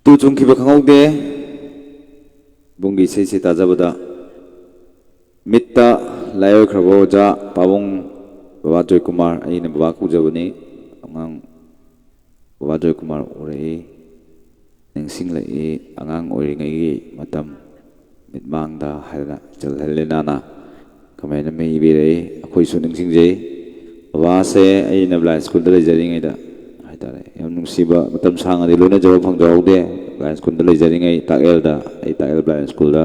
ꯇꯨ ꯆꯨꯝꯈꯤꯕ ꯈꯪꯍꯧꯗꯦ꯫ ꯕꯨꯡꯒꯤ ꯏꯁꯩꯁꯦ ꯇꯥꯖꯕꯗ ꯃꯤꯠꯇ ꯂꯥꯏ ꯑꯣꯏꯈ꯭ꯔꯕ ꯑꯣꯖꯥ ꯄꯥꯕꯨꯡ ꯕꯕꯥ ꯖꯣꯏꯀꯨꯃꯥꯔ, ꯑꯩꯅ ꯕꯕꯥ ꯀꯧꯖꯕꯅꯤ, ꯑꯉꯥꯡ ꯕꯕꯥ ꯖꯣꯏꯀꯨꯃꯥꯔ ꯎꯔꯛꯏ, ꯅꯤꯡꯁꯤꯡꯂꯛꯏ ꯑꯉꯥꯡ ꯑꯣꯏꯔꯤꯉꯩꯒꯤ ꯃꯇꯝ ꯃꯤꯠꯃꯥꯡꯗ ꯍꯥꯏꯗꯅ ꯏꯆꯜ ꯍꯦꯂꯦꯅꯥꯅ ꯀꯃꯦꯟ ꯑꯃ ꯏꯕꯤꯔꯛꯏ꯫ ꯑꯩꯈꯣꯏꯁꯨ ꯅꯤꯡꯁꯤꯡꯖꯩ꯫ ꯕꯕꯥꯁꯦ ꯑꯩꯅ ꯕ꯭ꯂꯥꯏꯟ ꯁ꯭ꯀꯨꯜꯗ ꯂꯩꯖꯔꯤꯉꯩꯗ ꯍꯥꯏꯇꯥꯔꯦ, ꯌꯥꯝ ꯅꯨꯡꯁꯤꯕ ꯃꯇꯝ ꯁꯥꯡꯅꯗꯤ ꯂꯣꯏꯅꯖꯕ ꯐꯪꯖꯍꯧꯗꯦ꯫ ꯕ꯭ꯂꯥꯏꯟ ꯁ꯭ꯀꯨꯜꯗ ꯂꯩꯖꯔꯤꯉꯩ ꯇꯥꯛꯑꯦꯜꯗ, ꯑꯩ ꯇꯥꯛꯑꯦꯜ ꯕ꯭ꯂꯥꯏꯟ ꯁ꯭ꯀꯨꯜꯗ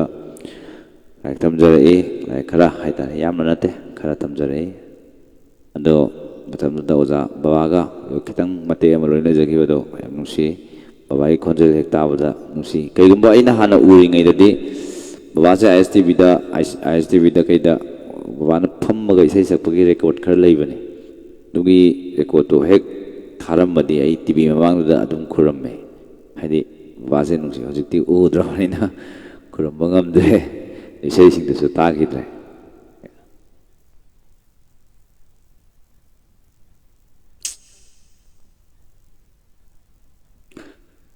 ꯂꯥꯏꯔꯤꯛ ꯇꯝꯖꯔꯛꯏ꯫ ꯂꯥꯏꯔꯤꯛ ꯈꯔ ꯍꯥꯏꯇꯥꯔꯦ, ꯌꯥꯝꯅ ꯅꯠꯇꯦ, ꯈꯔ ꯇꯝꯖꯔꯛꯏ꯫ ꯑꯗꯣ ꯃꯇꯝꯗꯨꯗ ꯑꯣꯖꯥ ꯕꯕꯥꯒ ꯈꯤꯇꯪ ꯃꯇꯦꯛ ꯑꯃ ꯂꯣꯏꯅꯖꯈꯤꯕꯗꯣ ꯌꯥꯝ ꯅꯨꯡꯁꯤ꯫ ꯕꯕꯥꯒꯤ ꯈꯣꯟꯖꯦꯜ ꯍꯦꯛ ꯇꯥꯕꯗ ꯅꯨꯡꯁꯤ꯫ ꯀꯩꯒꯨꯝꯕ ꯑꯩꯅ ꯍꯥꯟꯅ ꯎꯔꯤꯉꯩꯗꯗꯤ ꯕꯕꯥꯁꯦ ꯑꯥꯏ ꯑꯦꯁ ꯇꯤ ꯚꯤꯗ, ꯑꯥꯏ ꯑꯦꯁ ꯇꯤ ꯚꯤꯗ ꯀꯩꯗ ꯕꯕꯥꯅ ꯐꯝꯃꯒ ꯏꯁꯩ ꯁꯛꯄꯒꯤ ꯔꯦꯀꯣꯔꯠ ꯈꯔ ꯂꯩꯕꯅꯤ꯫ ꯑꯗꯨꯒꯤ ꯔꯦꯀꯣꯔꯠꯇꯣ ꯍꯦꯛ ꯊꯥꯔꯝꯕꯗꯤ ꯑꯩ ꯇꯤ ꯚꯤ ꯃꯃꯥꯡꯗꯨꯗ ꯑꯗꯨꯝ ꯈꯨꯔꯝꯃꯦ꯫ ꯍꯥꯏꯗꯤ ꯕꯕꯥꯁꯦ ꯅꯨꯡꯁꯤ꯫ ꯍꯧꯖꯤꯛꯇꯤ ꯎꯗ꯭ꯔꯕꯅꯤꯅ ꯈꯨꯔꯨꯝꯕ ꯉꯝꯗ꯭ꯔꯦ, ꯏꯁꯩꯁꯤꯡꯗꯨꯁꯨ ꯇꯥꯈꯤꯗ꯭ꯔꯦ꯫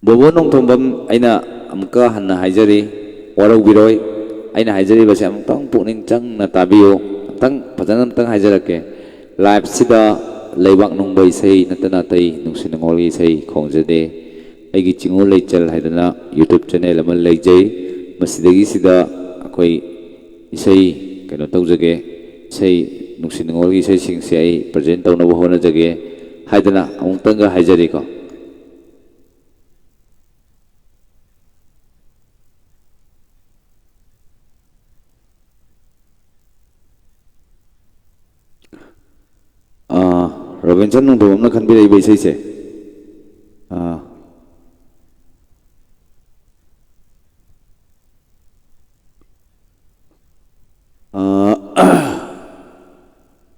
ꯕꯣꯕꯣ ꯅꯣꯡꯊꯣꯝꯕꯝ, ꯑꯩꯅ ꯑꯃꯨꯛꯀ ꯍꯟꯅ ꯍꯥꯏꯖꯔꯤ, ꯋꯥꯔꯧꯕꯤꯔꯣꯏ꯫ ꯑꯩꯅ ꯍꯥꯏꯖꯔꯤꯕꯁꯦ ꯑꯃꯨꯛꯇꯪ ꯄꯨꯛꯅꯤꯡ ꯆꯪꯅ ꯇꯥꯕꯤꯌꯨ꯫ ꯑꯃꯨꯛꯇꯪ ꯐꯖꯅ ꯑꯃꯨꯛꯇꯪ ꯍꯥꯏꯖꯔꯛꯀꯦ꯫ ꯂꯥꯏꯞꯁꯤꯗ ꯂꯩꯕꯥꯛ ꯅꯨꯡꯕ ꯏꯁꯩ ꯅꯠꯇꯅ ꯑꯇꯩ ꯅꯨꯡꯁꯤ ꯅꯨꯡꯉꯣꯜꯒꯤ ꯏꯁꯩ ꯈꯣꯡꯖꯗꯦ꯫ ꯑꯩꯒꯤ ꯆꯤꯡꯉꯨ ꯂꯩꯆꯜ ꯍꯥꯏꯗꯅ YouTube ꯆꯦꯅꯦꯜ ꯑꯃ ꯂꯩꯖꯩ꯫ ꯃꯁꯤꯗꯒꯤꯁꯤꯗ ꯑꯩꯈꯣꯏ ꯏꯁꯩ ꯀꯩꯅꯣ ꯇꯧꯖꯒꯦ, ꯏꯁꯩ ꯅꯨꯡꯁꯤ ꯅꯨꯡꯉꯣꯜꯒꯤ ꯏꯁꯩꯁꯤꯡꯁꯦ ꯑꯩ ꯄ꯭ꯔꯖꯦꯟ ꯇꯧꯅꯕ ꯍꯣꯠꯅꯖꯒꯦ ꯍꯥꯏꯗꯅ ꯑꯃꯨꯛꯇꯪꯒ ꯍꯥꯏꯖꯔꯤꯀꯣ꯫ ꯑꯥ, ꯔꯣꯕꯤꯟꯁꯟ ꯅꯣꯡꯊꯣꯝꯕꯝꯅ ꯈꯟꯕꯤꯔꯛꯏꯕ ꯏꯁꯩꯁꯦ, ꯑꯥ, ꯑꯥ,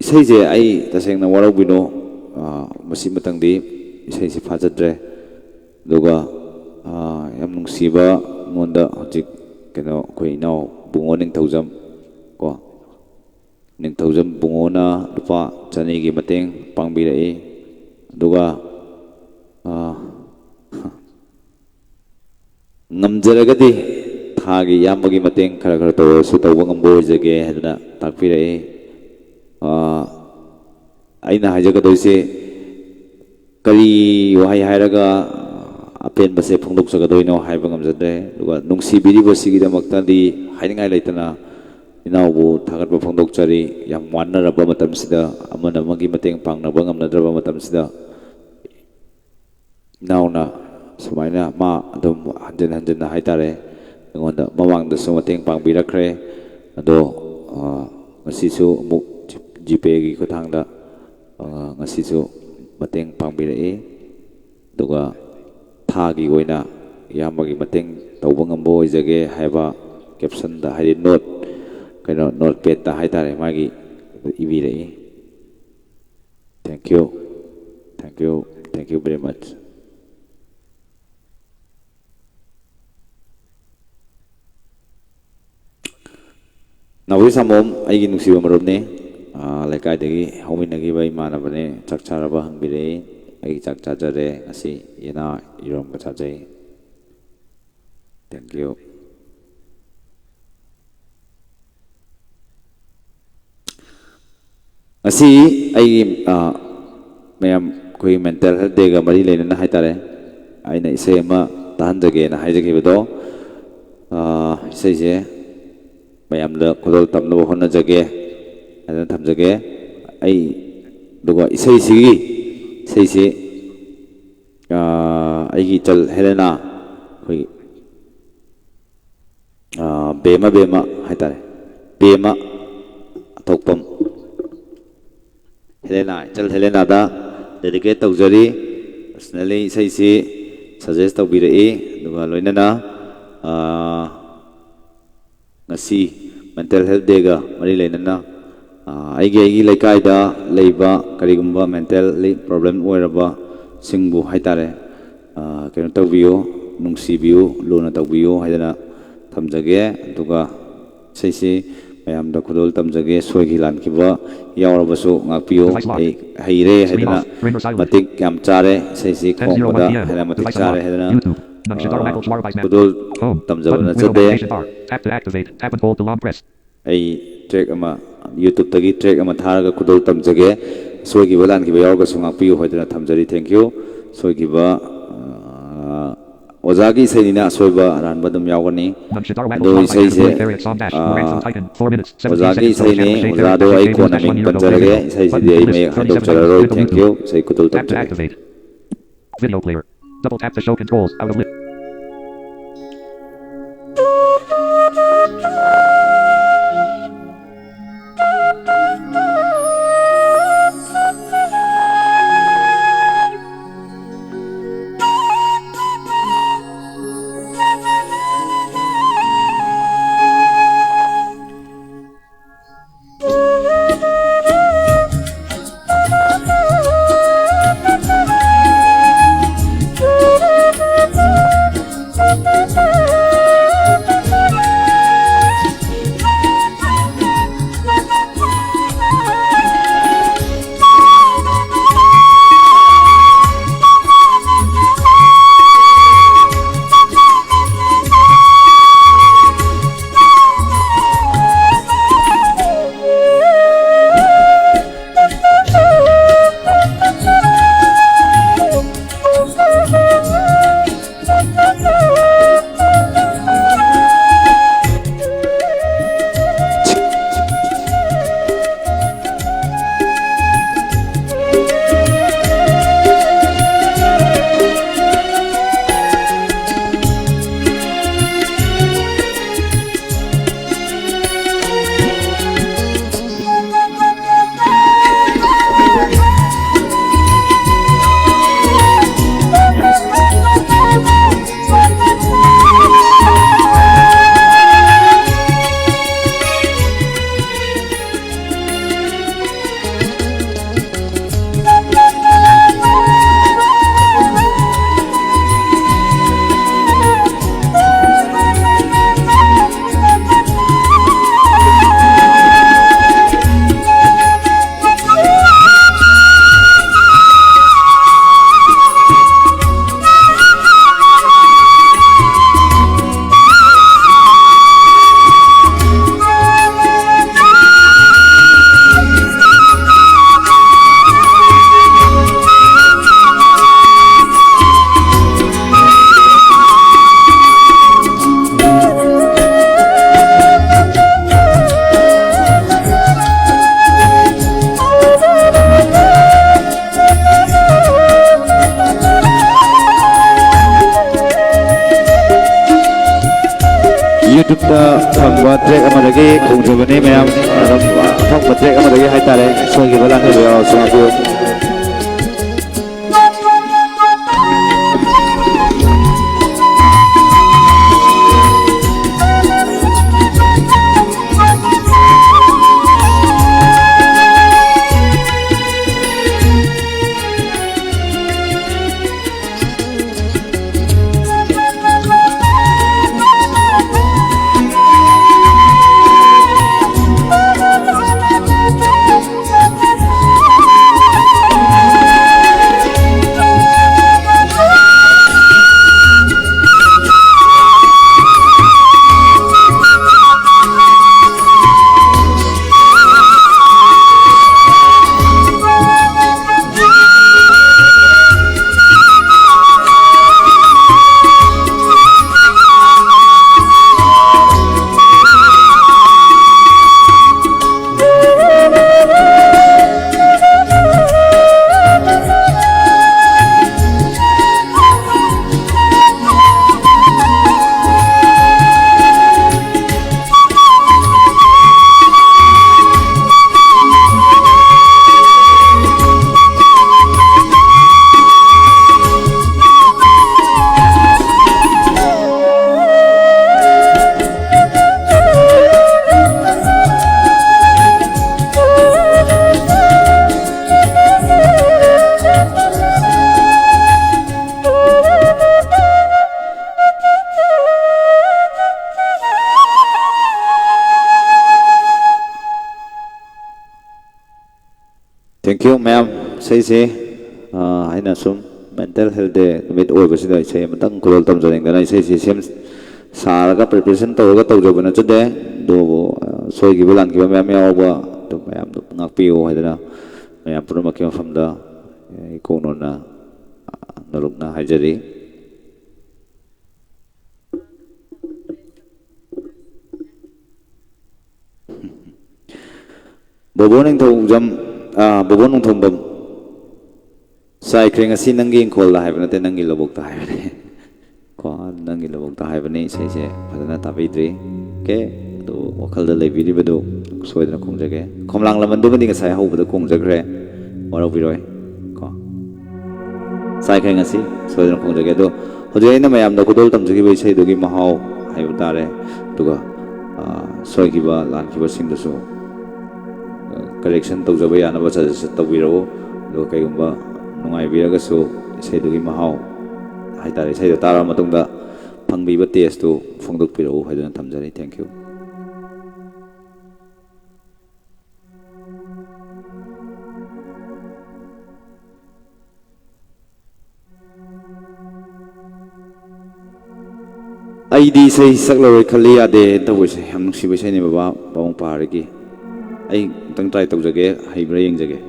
ꯏꯁꯩꯁꯦ ꯑꯩ ꯇꯁꯦꯡꯅ ꯋꯥꯔꯧꯕꯤꯅꯣ, ꯑꯥ, ꯃꯁꯤ ꯃꯇꯪꯗꯤ ꯏꯁꯩꯁꯦ ꯐꯥꯖꯗ꯭ꯔꯦ꯫ ꯑꯗꯨꯒ, ꯑꯥ, ꯌꯥꯝ ꯅꯨꯡꯁꯤꯕ ꯑꯩꯉꯣꯟꯗ ꯍꯧꯖꯤꯛ ꯀꯩꯅꯣ ꯑꯩꯈꯣꯏ ꯏꯅꯥꯎ ꯕꯨꯡꯉꯣ ꯅꯤꯡꯊꯧꯖꯝ ꯀꯣ, ꯅꯤꯡꯊꯧꯖꯝ ꯕꯨꯡꯉꯣꯅ ꯂꯨꯄꯥ ꯆꯅꯤꯒꯤ ꯃꯇꯦꯡ ꯄꯥꯡꯕꯤꯔꯛꯏ꯫ ꯑꯗꯨꯒ, ꯑꯥ, ꯉꯝꯖꯔꯒꯗꯤ ꯊꯥꯒꯤ ꯏꯌꯥꯝꯕꯒꯤ ꯃꯇꯦꯡ ꯈꯔ ꯈꯔ ꯇꯧꯔꯁꯨ ꯇꯧꯕ ꯉꯝꯕ ꯑꯣꯏꯖꯒꯦ ꯍꯥꯏꯗꯅ ꯇꯥꯛꯄꯤꯔꯛꯏ꯫ ꯑꯥ, ꯑꯩꯅ ꯍꯥꯏꯖꯒꯗꯣꯏꯁꯦ, ꯀꯔꯤ ꯋꯥꯍꯩ ꯍꯥꯏꯔꯒ ꯑꯄꯦꯟꯕꯁꯦ ꯐꯣꯡꯗꯣꯛꯆꯒꯗꯣꯏꯅꯣ ꯍꯥꯏꯕ ꯉꯝꯖꯗ꯭ꯔꯦ꯫ ꯑꯗꯨꯒ ꯅꯨꯡꯁꯤꯕꯤꯔꯤꯕꯁꯤꯒꯤꯗꯃꯛꯇꯗꯤ ꯍꯥꯏꯅꯤꯡꯉꯥꯏ ꯂꯩꯇꯅ ꯏꯅꯥꯎꯕꯨ ꯊꯥꯒꯠꯄ ꯐꯣꯡꯗꯣꯛꯆꯔꯤ꯫ ꯌꯥꯝ ꯋꯥꯅꯔꯕ ꯃꯇꯝꯁꯤꯗ, ꯑꯃꯅ ꯑꯃꯒꯤ ꯃꯇꯦꯡ ꯄꯥꯡꯅꯕ ꯉꯝꯅꯗ꯭ꯔꯕ ꯃꯇꯝꯁꯤꯗ, ꯏꯅꯥꯎꯅ ꯁꯨꯃꯥꯏꯅ ꯃꯥ ꯑꯗꯨꯝ ꯍꯟꯖꯤꯟ ꯍꯟꯖꯤꯟꯅ ꯍꯥꯏꯇꯥꯔꯦ, ꯑꯩꯉꯣꯟꯗ ꯃꯃꯥꯡꯗꯁꯨ ꯃꯇꯦꯡ ꯄꯥꯡꯕꯤꯔꯛꯈ꯭ꯔꯦ꯫ ꯑꯗꯣ, ꯑ, ꯉꯁꯤꯁꯨ ꯑꯃꯨꯛ ꯖꯤ-, ꯖꯤꯄꯦꯒꯤ ꯈꯨꯠꯊꯥꯡꯗ, ꯑ, ꯉꯁꯤꯁꯨ ꯃꯇꯦꯡ ꯄꯥꯡꯕꯤꯔꯛꯏ꯫ ꯑꯗꯨꯒ ꯊꯥꯒꯤ ꯑꯣꯏꯅ ꯏꯌꯥꯝꯕꯒꯤ ꯃꯇꯦꯡ ꯇꯧꯕ ꯉꯝꯕ ꯑꯣꯏꯖꯒꯦ ꯍꯥꯏꯕ ꯀꯦꯞꯁꯟꯗ, ꯍꯥꯏꯗꯤ ꯅꯣꯠ, ꯀꯩꯅꯣ, ꯅꯣꯠꯄꯦꯗꯇ ꯍꯥꯏꯇꯥꯔꯦ, ꯃꯥꯒꯤ ꯏꯕꯤꯔꯛꯏ꯫ Thank you, thank you, thank you very much. ꯅꯥꯎꯕꯤ ꯁꯪꯒꯣꯝ ꯑꯩꯒꯤ ꯅꯨꯡꯁꯤꯕ ꯃꯔꯨꯞꯅꯤ꯫ ꯑꯥ, ꯂꯩꯀꯥꯏꯗꯒꯤ ꯍꯧꯃꯤꯟꯅꯈꯤꯕ ꯏꯃꯥꯟꯅꯕꯅꯦ꯫ ꯆꯥꯛ ꯆꯥꯔꯕ ꯍꯪꯕꯤꯔꯛꯏ꯫ ꯑꯩ ꯆꯥꯛ ꯆꯥꯖꯔꯦ꯫ ꯉꯁꯤ ꯌꯦꯅꯥ ꯏꯔꯣꯝꯕ ꯆꯥꯖꯩ꯫ Thank you꯫ ꯉꯁꯤ ꯑꯩꯒꯤ, ꯑ, ꯃꯌꯥꯝ ꯑꯩꯈꯣꯏꯒꯤ ꯃꯦꯟꯇꯦꯜ ꯍꯦꯜꯠ ꯗꯦꯒ ꯃꯔꯤ ꯂꯩꯅꯅ ꯍꯥꯏꯇꯥꯔꯦ, ꯑꯩꯅ ꯏꯁꯩ ꯑꯃ ꯇꯥꯍꯟꯖꯒꯦꯅ ꯍꯥꯏꯖꯈꯤꯕꯗꯣ, ꯑ, ꯏꯁꯩꯁꯦ ꯃꯌꯥꯝꯗ ꯈꯨꯗꯣꯜ ꯇꯝꯅꯕ ꯍꯣꯠꯅꯖꯒꯦ ꯍꯥꯏꯗꯅ ꯊꯝꯖꯒꯦ꯫ ꯑꯩ, ꯑꯗꯨꯒ ꯏꯁꯩꯁꯤꯒꯤ, ꯏꯁꯩꯁꯤ, ꯑ, ꯑꯩꯒꯤ ꯏꯆꯜ ꯍꯦꯂꯦꯅꯥ, ꯑꯩꯈꯣꯏꯒꯤ, ꯑ, ꯕꯦꯃ ꯕꯦꯃ ꯍꯥꯏꯇꯥꯔꯦ, ꯕꯦꯃ ꯑꯊꯣꯛꯄꯝ ꯍꯦꯂꯦꯅꯥ, ꯏꯆꯜ ꯍꯦꯂꯦꯅꯥꯗ ꯗꯦꯗꯤꯀꯦꯠ ꯇꯧꯖꯔꯤ꯫ ꯄꯔꯁꯅꯦꯜꯂꯤ ꯏꯁꯩꯁꯤ ꯁꯖꯦꯁ ꯇꯧꯕꯤꯔꯛꯏ, ꯑꯗꯨꯒ ꯂꯣꯏꯅꯅ, ꯑ, ꯉꯁꯤ ꯃꯦꯟꯇꯦꯜ ꯍꯦꯜꯠ ꯗꯦꯒ ꯃꯔꯤ ꯂꯩꯅꯅ, ꯑ, ꯑꯩꯒꯤ, ꯑꯩꯒꯤ ꯂꯩꯀꯥꯏꯗ ꯂꯩꯕ ꯀꯔꯤꯒꯨꯝꯕ ꯃꯦꯟꯇꯦꯜꯂꯤ ꯄ꯭ꯔꯣꯕ꯭ꯂꯦꯝ ꯑꯣꯏꯔꯕꯁꯤꯡꯕꯨ ꯍꯥꯏꯇꯥꯔꯦ, ꯑ, ꯀꯩꯅꯣ ꯇꯧꯕꯤꯌꯨ, ꯅꯨꯡꯁꯤꯕꯤꯌꯨ, ꯂꯨꯅ ꯇꯧꯕꯤꯌꯨ ꯍꯥꯏꯗꯅ ꯊꯝꯖꯒꯦ꯫ ꯑꯗꯨꯒ ꯏꯁꯩꯁꯤ ꯃꯌꯥꯝꯗ ꯈꯨꯗꯣꯜ ꯇꯝꯖꯒꯦ꯫ ꯁꯣꯏꯈꯤ ꯂꯥꯟꯈꯤꯕ ꯌꯥꯎꯔꯕꯁꯨ ꯉꯥꯛꯄꯤꯌꯨ꯫ Device lock. ꯑꯩ ꯍꯩꯔꯦ Screen ꯍꯥꯏꯗꯅ, off. Ring recital. ꯃꯇꯤꯛ ꯌꯥꯝ ꯆꯥꯔꯦ ꯏꯁꯩꯁꯤ ten zero one ꯈꯣꯡꯕꯗ P M. ꯍꯦꯟꯅ ꯃꯇꯤꯛ Device ꯆꯥꯔꯦ unlocked. ꯍꯥꯏꯗꯅ, YouTube. Nang ꯑ, Shintaro Michael Suara by Band. ꯈꯨꯗꯣꯜ Home. ꯇꯝꯖꯕ Button. Window ꯅꯠꯆꯗꯦ꯫ Notification bar. Tap to activate. Tap and hold to long press. ꯑꯩ ꯇ꯭ꯔꯦꯛ ꯑꯃ, YouTubeꯇꯒꯤ ꯇ꯭ꯔꯦꯛ ꯑꯃ ꯊꯥꯔꯒ ꯈꯨꯗꯣꯜ ꯇꯝꯖꯒꯦ꯫ ꯁꯣꯏꯈꯤꯕ ꯂꯥꯟꯈꯤꯕ ꯌꯥꯎꯔꯒꯁꯨ ꯉꯥꯛꯄꯤꯌꯨ ꯍꯥꯏꯗꯨꯅ ꯊꯝꯖꯔꯤ꯫ Thank you꯫ ꯁꯣꯏꯈꯤꯕ, ꯑ, ꯑꯣꯖꯥꯒꯤ ꯏꯁꯩꯅꯤꯅ ꯑꯁꯣꯏꯕ ꯑꯔꯥꯟꯕ ꯑꯗꯨꯝ ꯌꯥꯎꯒꯅꯤ꯫ Namshidar ꯑꯗꯣ Wangdong ꯏꯁꯩꯁꯦ, Lyric Song Dash ꯑ, Momentum Titan Four minutes seventeen ꯑꯣꯖꯥꯒꯤ seconds Total ꯏꯁꯩꯅꯤ꯫ Channel Shade ꯑꯣꯖꯥꯗꯣ Area ꯑꯩ Shade ꯀꯣꯟꯅ Dash ꯃꯤꯡ One Euro Play ꯄꯟꯖꯔꯒꯦ꯫ Video ꯏꯁꯩꯁꯤꯗꯤ Button ꯑꯩ List ꯃꯌꯦꯛ Thirty ꯍꯟꯗꯣꯛꯆꯔꯔꯣꯏ꯫ Seconds With the Thank Music you꯫ Button ꯏꯁꯩ ꯈꯨꯇꯧ Tap to ꯇꯧꯖꯔꯤ꯫ Activate Video Player Double tap to show controls out of list ꯌꯨꯇ꯭ꯌꯨꯕꯇ ꯐꯪꯕ ꯇ꯭ꯔꯦꯛ ꯑꯃꯗꯒꯤ ꯈꯣꯡꯖꯕꯅꯤ ꯃꯌꯥꯝ꯫ ꯑꯗꯨꯝ ꯑꯐꯪꯕ ꯇ꯭ꯔꯦꯛ ꯑꯃꯗꯒꯤ ꯍꯥꯏꯇꯥꯔꯦ, ꯁꯣꯏꯈꯤꯕ ꯂꯥꯟꯈꯤꯕ ꯌꯥꯎꯔꯁꯨ ꯉꯥꯛꯄꯤꯌꯨ꯫ Thank you, ꯃꯌꯥꯝ꯫ ꯏꯁꯩꯁꯦ, ꯑ, ꯑꯩꯅ ꯁꯨꯝ Mental Health Day ꯅꯨꯃꯤꯠ ꯑꯣꯏꯕꯁꯤꯗ ꯏꯁꯩ ꯑꯃꯇꯪ ꯈꯨꯗꯣꯜ ꯇꯝꯖꯅꯤꯡꯗꯅ ꯏꯁꯩꯁꯦ ꯁꯦꯝ ꯁꯥꯔꯒ, preparation ꯇꯧꯔꯒ ꯇꯧꯖꯕ ꯅꯠꯆꯗꯦ꯫ ꯑꯗꯨꯕꯨ, ꯑ, ꯁꯣꯏꯈꯤꯕ ꯂꯥꯟꯈꯤꯕ ꯃꯌꯥꯝ ꯌꯥꯎꯕ ꯑꯗꯨ ꯃꯌꯥꯝꯗꯨ ꯉꯥꯛꯄꯤꯌꯨ ꯍꯥꯏꯗꯅ ꯃꯌꯥꯝ ꯄꯨꯝꯅꯃꯛꯀꯤ ꯃꯐꯝꯗ, ꯑ, ꯏꯀꯣꯛ ꯅꯣꯟꯅ, ꯑ, ꯅꯣꯂꯨꯛꯅ ꯍꯥꯏꯖꯔꯤ꯫ ꯕꯣꯕꯣ ꯅꯤꯡꯊꯧꯖꯝ, ꯑꯥ, ꯕꯣꯕꯣ ꯅꯣꯡꯊꯣꯝꯕꯝ, ꯆꯥꯏꯈ꯭ꯔꯦ ꯉꯁꯤ ꯅꯪꯒꯤ ꯏꯪꯈꯣꯜꯗ ꯍꯥꯏꯕ ꯅꯠꯇꯦ, ꯅꯪꯒꯤ ꯂꯧꯕꯨꯛꯇ ꯍꯥꯏꯕꯅꯦ꯫ ꯀꯣ, ꯅꯪꯒꯤ ꯂꯧꯕꯨꯛꯇ ꯍꯥꯏꯕꯅꯤ, ꯏꯁꯩꯁꯦ ꯐꯖꯅ ꯇꯥꯕꯤꯗ꯭ꯔꯤ꯫ ꯑꯣꯀꯦ, ꯑꯗꯨ ꯋꯥꯈꯜꯗ ꯂꯩꯕꯤꯔꯤꯕꯗꯨ ꯁꯣꯏꯗꯅ ꯈꯣꯡꯖꯒꯦ꯫ ꯈꯣꯝꯂꯥꯡ ꯂꯃꯟꯗꯨꯃꯗꯤ ꯉꯁꯥꯏ ꯍꯧꯕꯗ ꯈꯣꯡꯖꯈ꯭ꯔꯦ, ꯋꯥꯔꯧꯕꯤꯔꯣꯏ ꯀꯣ꯫ ꯆꯥꯏꯈ꯭ꯔꯦ ꯉꯁꯤ, ꯁꯣꯏꯗꯅ ꯈꯣꯡꯖꯒꯦ꯫ ꯑꯗꯣ ꯍꯧꯖꯤꯛ ꯑꯩꯅ ꯃꯌꯥꯝꯗ ꯈꯨꯗꯣꯜ ꯇꯝꯖꯈꯤꯕ ꯏꯁꯩꯗꯨꯒꯤ ꯃꯍꯥꯎ ꯍꯥꯏꯕ ꯇꯥꯔꯦ, ꯑꯗꯨꯒ, ꯑ, ꯁꯣꯏꯈꯤꯕ ꯂꯥꯟꯈꯤꯕꯁꯤꯡꯗꯨꯁꯨ, ꯑ, correction ꯇꯧꯖꯕ ꯌꯥꯅꯕ suggestion ꯇꯧꯕꯤꯔꯛꯎ꯫ ꯑꯗꯨꯒ ꯀꯩꯒꯨꯝꯕ ꯅꯨꯡꯉꯥꯏꯕꯤꯔꯒꯁꯨ ꯏꯁꯩꯗꯨꯒꯤ ꯃꯍꯥꯎ ꯍꯥꯏ ꯇꯥꯔꯦ, ꯏꯁꯩꯗꯣ ꯇꯥꯔꯕ ꯃꯇꯨꯡꯗ ꯐꯪꯕꯤꯕ taste ꯇꯨ ꯐꯣꯡꯗꯣꯛꯄꯤꯔꯛꯎ ꯍꯥꯏꯗꯨꯅ ꯊꯝꯖꯔꯤ꯫ Thank you꯫ ꯑꯩꯗꯤ ꯏꯁꯩ ꯁꯛꯂꯔꯣꯏ ꯈꯜꯂꯤ ꯌꯥꯗꯦ ꯇꯧꯕ ꯏꯁꯩ, ꯌꯥꯝ ꯅꯨꯡꯁꯤꯕ ꯏꯁꯩꯅꯦ ꯕꯕꯥ, ꯄꯥꯕꯨꯡ ꯄꯥꯔꯤꯒꯤ꯫ ꯑꯩ ꯑꯃꯨꯛꯇꯪ try ꯇꯧꯖꯒꯦ, ꯍꯩꯕ꯭ꯔꯥ ꯌꯦꯡꯖꯒꯦ꯫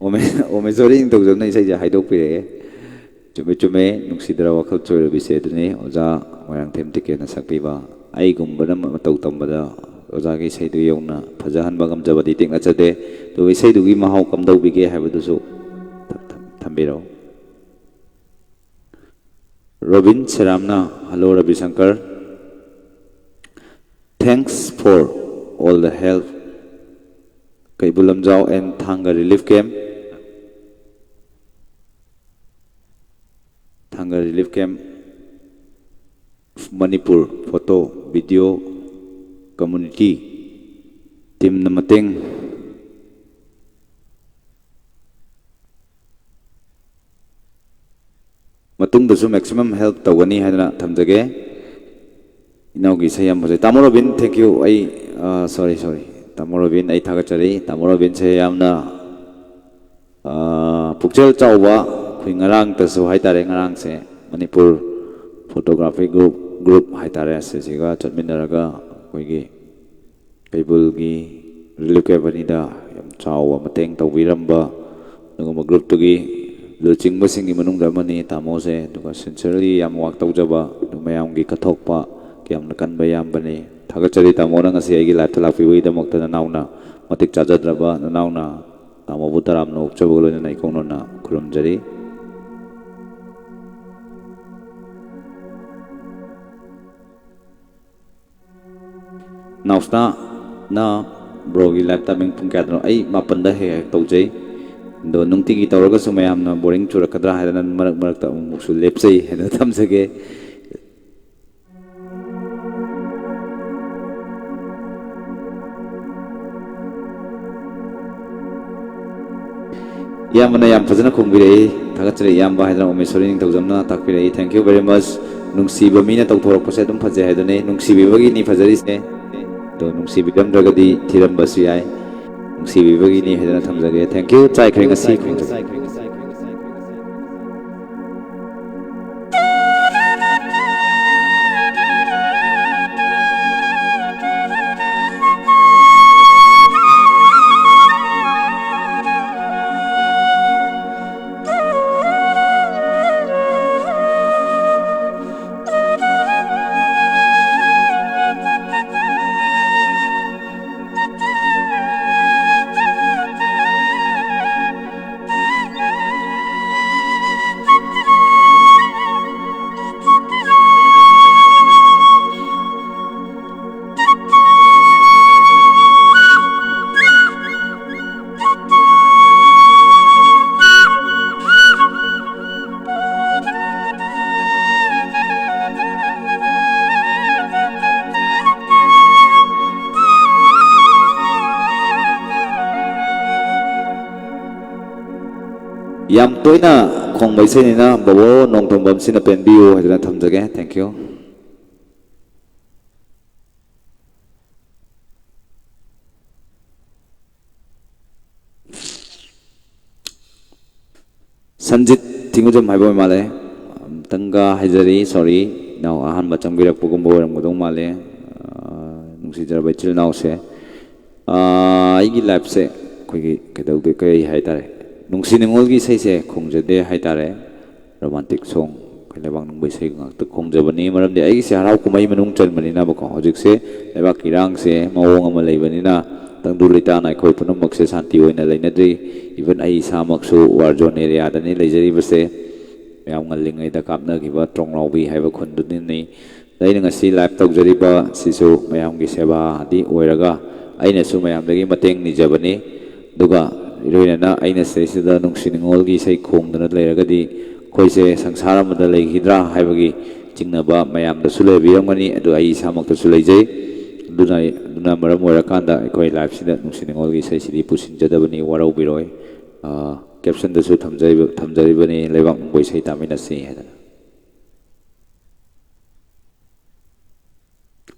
ꯑꯣꯃꯦ-, ꯑꯣꯃꯦꯁꯣꯔꯤ ꯅꯤꯡꯊꯧꯖꯝꯅ ꯏꯁꯩꯁꯦ ꯍꯥꯏꯗꯣꯛꯄꯤꯔꯛꯑꯦ꯫ ꯆꯨꯝꯃꯦ, ꯆꯨꯝꯃꯦ, ꯅꯨꯡꯁꯤꯗ꯭ꯔ ꯋꯥꯈꯜ ꯆꯣꯏꯔꯕꯤꯁꯦ ꯑꯗꯨꯅꯤ ꯑꯣꯖꯥ ꯃꯣꯏꯔꯥꯡꯊꯦꯝ ꯇꯤꯀꯦꯟꯅ ꯁꯛꯄꯤꯕ꯫ ꯑꯩꯒꯨꯝꯕꯅ ꯃꯇꯧ ꯇꯝꯕꯗ ꯑꯣꯖꯥꯒꯤ ꯏꯁꯩꯗꯨ ꯌꯧꯅ ꯐꯖꯍꯟꯕ ꯉꯝꯖꯕꯗꯤ ꯇꯦꯛꯅꯖꯗꯦ꯫ ꯑꯗꯨꯒ ꯏꯁꯩꯗꯨꯒꯤ ꯃꯍꯥꯎ ꯀꯝꯗꯧꯕꯤꯒꯦ ꯍꯥꯏꯕꯗꯨꯁꯨ ꯊꯝ-, ꯊꯝ-, ꯊꯝꯕꯤꯔꯛꯎ꯫ ꯔꯣꯕꯤꯟ ꯁꯦꯔꯥꯝꯅ, "Hello Rabishankar, thanks for all the help, Keibul Lamjao and Thanga relief camp, Thanga relief camp, Manipur photo video community teamꯅ ꯃꯇꯦꯡ ꯃꯇꯨꯡꯗꯁꯨ maximum help ꯇꯧꯒꯅꯤ" ꯍꯥꯏꯗꯅ ꯊꯝꯖꯒꯦ꯫ ꯏꯅꯥꯎꯒꯤ ꯏꯁꯩ ꯌꯥꯝ ꯐꯖꯩ꯫ ꯇꯥꯃꯣ ꯔꯣꯕꯤꯟ, thank you꯫ ꯑꯩ, ꯑ, sorry, sorry꯫ ꯇꯥꯃꯣ ꯔꯣꯕꯤꯟ, ꯑꯩ ꯊꯥꯒꯠꯆꯔꯤ꯫ ꯇꯥꯃꯣ ꯔꯣꯕꯤꯟꯁꯦ ꯌꯥꯝꯅ, ꯑ, ꯄꯨꯛꯆꯦꯜ ꯆꯥꯎꯕ, ꯑꯩꯈꯣꯏ ꯉꯔꯥꯡꯇꯁꯨ ꯍꯥꯏ ꯇꯥꯔꯦ, ꯉꯔꯥꯡꯁꯦ ꯃꯅꯤꯄꯨꯔ photography group, group ꯍꯥꯏ ꯇꯥꯔꯦ, ꯑꯁꯤꯁꯤꯒ ꯆꯠꯃꯤꯟꯅꯔꯒ ꯑꯩꯈꯣꯏꯒꯤ ꯀꯩꯕꯨꯜꯒꯤ relief camp ꯑꯅꯤꯗ ꯌꯥꯝ ꯆꯥꯎꯕ ꯃꯇꯦꯡ ꯇꯧꯕꯤꯔꯝꯕ ꯑꯗꯨꯒꯨꯝꯕ groupꯇꯨꯒꯤ ꯂꯨꯆꯤꯡꯕꯁꯤꯡꯒꯤ ꯃꯅꯨꯡꯗ ꯑꯃꯅꯤ꯫ ꯇꯥꯃꯣꯁꯦ, ꯑꯗꯨꯒ sincerely ꯌꯥꯝ work ꯇꯧꯖꯕ, ꯑꯗꯨ ꯃꯌꯥꯝꯒꯤ ꯀꯠꯊꯣꯛꯄ ꯌꯥꯝꯅ ꯀꯟꯕ ꯏꯌꯥꯝꯕꯅꯤ꯫ ꯊꯥꯒꯠꯆꯔꯤ ꯇꯥꯃꯣꯅ ꯉꯁꯤ ꯑꯩꯒꯤ live-ꯇ ꯂꯥꯛꯄꯤꯕꯒꯤꯗꯃꯛꯇ꯫ ꯅꯅꯥꯎꯅ ꯃꯇꯤꯛ ꯆꯥꯖꯗ꯭ꯔꯕ ꯅꯅꯥꯎꯅ ꯇꯥꯃꯣꯕꯨ ꯇꯔꯥꯝꯅ ꯑꯣꯛꯆꯕꯒ ꯂꯣꯏꯅꯅ ꯏꯀꯣꯛꯅꯅ ꯈꯨꯔꯨꯝꯖꯔꯤ꯫ ꯅꯥꯎꯁꯅꯥ, ꯅ bro-ꯒꯤ live timing ꯄꯨꯡ ꯀꯌꯥꯗꯅꯣ? ꯑꯩ ꯃꯥꯄꯟꯗ ꯍꯦꯛ ꯍꯦꯛ ꯇꯧꯖꯩ꯫ ꯑꯗꯣ ꯅꯨꯡꯇꯤꯒꯤ ꯇꯧꯔꯒꯁꯨ ꯃꯌꯥꯝꯅ boring ꯆꯨꯔꯛꯀꯗ꯭ꯔꯥ ꯍꯥꯏꯗꯅ ꯃꯔꯛ ꯃꯔꯛꯇ ꯑꯃꯨꯛꯃꯨꯛꯁꯨ ꯂꯦꯞꯆꯩ ꯍꯥꯏꯗꯅ ꯊꯝꯖꯒꯦ꯫ ꯏꯌꯥꯝꯕꯅ ꯌꯥꯝ ꯐꯖꯅ ꯈꯨꯝꯕꯤꯔꯛꯏ꯫ ꯊꯥꯒꯠꯆꯔꯤ ꯏꯌꯥꯝꯕ ꯍꯥꯏꯗꯅ ꯎꯃꯦꯁꯣꯔꯤ ꯅꯤꯡꯊꯧꯖꯝꯅ ꯇꯥꯛꯄꯤꯔꯛꯏ꯫ Thank you very much꯫ ꯅꯨꯡꯁꯤꯕ ꯃꯤꯅ ꯇꯧꯊꯣꯔꯛꯄꯁꯦ ꯑꯗꯨꯝ ꯐꯖꯩ ꯍꯥꯏꯗꯨꯅꯤ꯫ ꯅꯨꯡꯁꯤꯕꯤꯕꯒꯤꯅꯤ ꯐꯖꯔꯤꯁꯦ꯫ ꯑꯗꯣ ꯅꯨꯡꯁꯤꯕꯤꯔꯝꯗ꯭ꯔꯒꯗꯤ ꯊꯤꯔꯝꯕꯁꯨ ꯌꯥꯏ꯫ ꯅꯨꯡꯁꯤꯕꯤꯕꯒꯤꯅꯤ ꯍꯥꯏꯗꯅ ꯊꯝꯖꯒꯦ꯫ Thank you꯫ ꯆꯥꯏꯈ꯭ꯔꯦ ꯉꯁꯤ ꯈꯣꯡꯖꯣꯝ꯫ ꯌꯥꯝ ꯇꯣꯏꯅ ꯈꯣꯡꯕ ꯏꯁꯩꯅꯤꯅ ꯕꯕꯣ ꯅꯣꯡꯊꯣꯝꯕꯝ ꯁꯤꯅ ꯄꯦꯟꯕꯤꯌꯨ ꯍꯥꯏꯗꯅ ꯊꯝꯖꯒꯦ꯫ Thank you꯫ ꯁꯟꯖꯤꯠ ꯊꯤꯡꯒꯨꯖꯝ ꯍꯥꯏꯕ ꯑꯣꯏ ꯃꯥꯜꯂꯦ꯫ ꯑꯝꯇꯪꯒ ꯍꯥꯏꯖꯔꯤ, sorry꯫ ꯏꯅꯥꯎ ꯑꯍꯥꯟꯕ ꯆꯪꯕꯤꯔꯛꯄꯒꯨꯝꯕ ꯑꯣꯏꯔꯝꯒꯗꯧ ꯃꯥꯜꯂꯦ꯫ ꯑꯥ, ꯅꯨꯡꯁꯤꯖꯔꯕ ꯏꯆꯤꯜ ꯏꯅꯥꯎꯁꯦ꯫ ꯑꯥ, ꯑꯩꯒꯤ live-ꯁꯦ ꯑꯩꯈꯣꯏꯒꯤ ꯀꯩꯗꯧꯗꯦ, ꯀꯩ ꯍꯥꯏꯇꯥꯔꯦ, ꯅꯨꯡꯁꯤ ꯅꯨꯡꯉꯣꯜꯒꯤ ꯏꯁꯩꯁꯦ ꯈꯣꯡꯖꯗꯦ ꯍꯥꯏꯇꯥꯔꯦ꯫ Romantic song ꯑꯩꯈꯣꯏ ꯂꯩꯕꯥꯛ ꯅꯨꯡꯕ ꯏꯁꯩ ꯉꯥꯛꯇ ꯈꯣꯡꯖꯕꯅꯤ꯫ ꯃꯔꯝꯗꯤ ꯑꯩꯁꯦ ꯍꯔꯥꯎ ꯀꯨꯝꯍꯩ ꯃꯅꯨꯡ ꯆꯟꯕꯅꯤꯅꯕꯀꯣ, ꯍꯧꯖꯤꯛꯁꯦ ꯂꯩꯕꯥꯛꯀꯤ ꯏꯔꯥꯡꯁꯦ ꯃꯑꯣꯡ ꯑꯃ ꯂꯩꯕꯅꯤꯅ, ꯇꯪꯗꯨ ꯂꯩꯇꯥꯅ ꯑꯩꯈꯣꯏ ꯄꯨꯝꯅꯃꯛꯁꯦ ꯁꯥꯟꯇꯤ ꯑꯣꯏꯅ ꯂꯩꯅꯗ꯭ꯔꯤ꯫ Even ꯑꯩ ꯏꯁꯥꯃꯛꯁꯨ war zone area ꯗꯅꯤ ꯂꯩꯖꯔꯤꯕꯁꯦ꯫ ꯃꯌꯥꯝ ꯉꯜꯂꯤꯉꯩꯗ ꯀꯥꯞꯅꯈꯤꯕ ꯇ꯭ꯔꯣꯡꯂꯥꯎꯕꯤ ꯍꯥꯏꯕ ꯈꯨꯟꯗꯨꯅꯅꯤ꯫ ꯑꯗ ꯑꯩꯅ ꯉꯁꯤ live ꯇꯧꯖꯔꯤꯕ ꯁꯤꯁꯨ ꯃꯌꯥꯝꯒꯤ ꯁꯦꯕꯥꯗꯤ ꯑꯣꯏꯔꯒ, ꯑꯩꯅꯁꯨ ꯃꯌꯥꯝꯗꯒꯤ ꯃꯇꯦꯡ ꯅꯤꯖꯕꯅꯤ꯫ ꯑꯗꯨꯒ ꯏꯔꯣꯏꯅꯅ ꯑꯩꯅ ꯁꯤꯗꯩꯁꯤꯗ ꯅꯨꯡꯁꯤ ꯅꯨꯡꯉꯣꯜꯒꯤ ꯏꯁꯩ ꯈꯣꯡꯗꯨꯅ ꯂꯩꯔꯒꯗꯤ, ꯑꯩꯈꯣꯏꯁꯦ ꯁꯪꯁꯥꯔ ꯑꯃꯗ ꯂꯩꯈꯤꯗ꯭ꯔꯥ ꯍꯥꯏꯕꯒꯤ ꯆꯤꯡꯅꯕ ꯃꯌꯥꯝꯗꯁꯨ ꯂꯩꯕꯤꯔꯝꯒꯅꯤ꯫ ꯑꯗꯨ ꯑꯩ ꯏꯁꯥꯃꯛꯇꯁꯨ ꯂꯩꯖꯩ꯫ ꯑꯗꯨꯅ, ꯑꯗꯨꯅ ꯃꯔꯝ ꯑꯣꯏꯔꯀꯥꯟꯗ ꯑꯩꯈꯣꯏ live ꯁꯤꯗ ꯅꯨꯡꯁꯤ ꯅꯨꯡꯉꯣꯜꯒꯤ ꯏꯁꯩꯁꯤꯗꯤ ꯄꯨꯁꯤꯟꯖꯗꯕꯅꯤ, ꯋꯥꯔꯧꯕꯤꯔꯣꯏ꯫ ꯑ, caption ꯗꯁꯨ ꯊꯝꯖꯔꯤꯕ-, ꯊꯝꯖꯔꯤꯕꯅꯤ, "ꯂꯩꯕꯥꯛ ꯅꯨꯡꯕ ꯏꯁꯩ ꯇꯥꯃꯤꯟꯅꯁꯤ" ꯍꯥꯏꯗꯅ꯫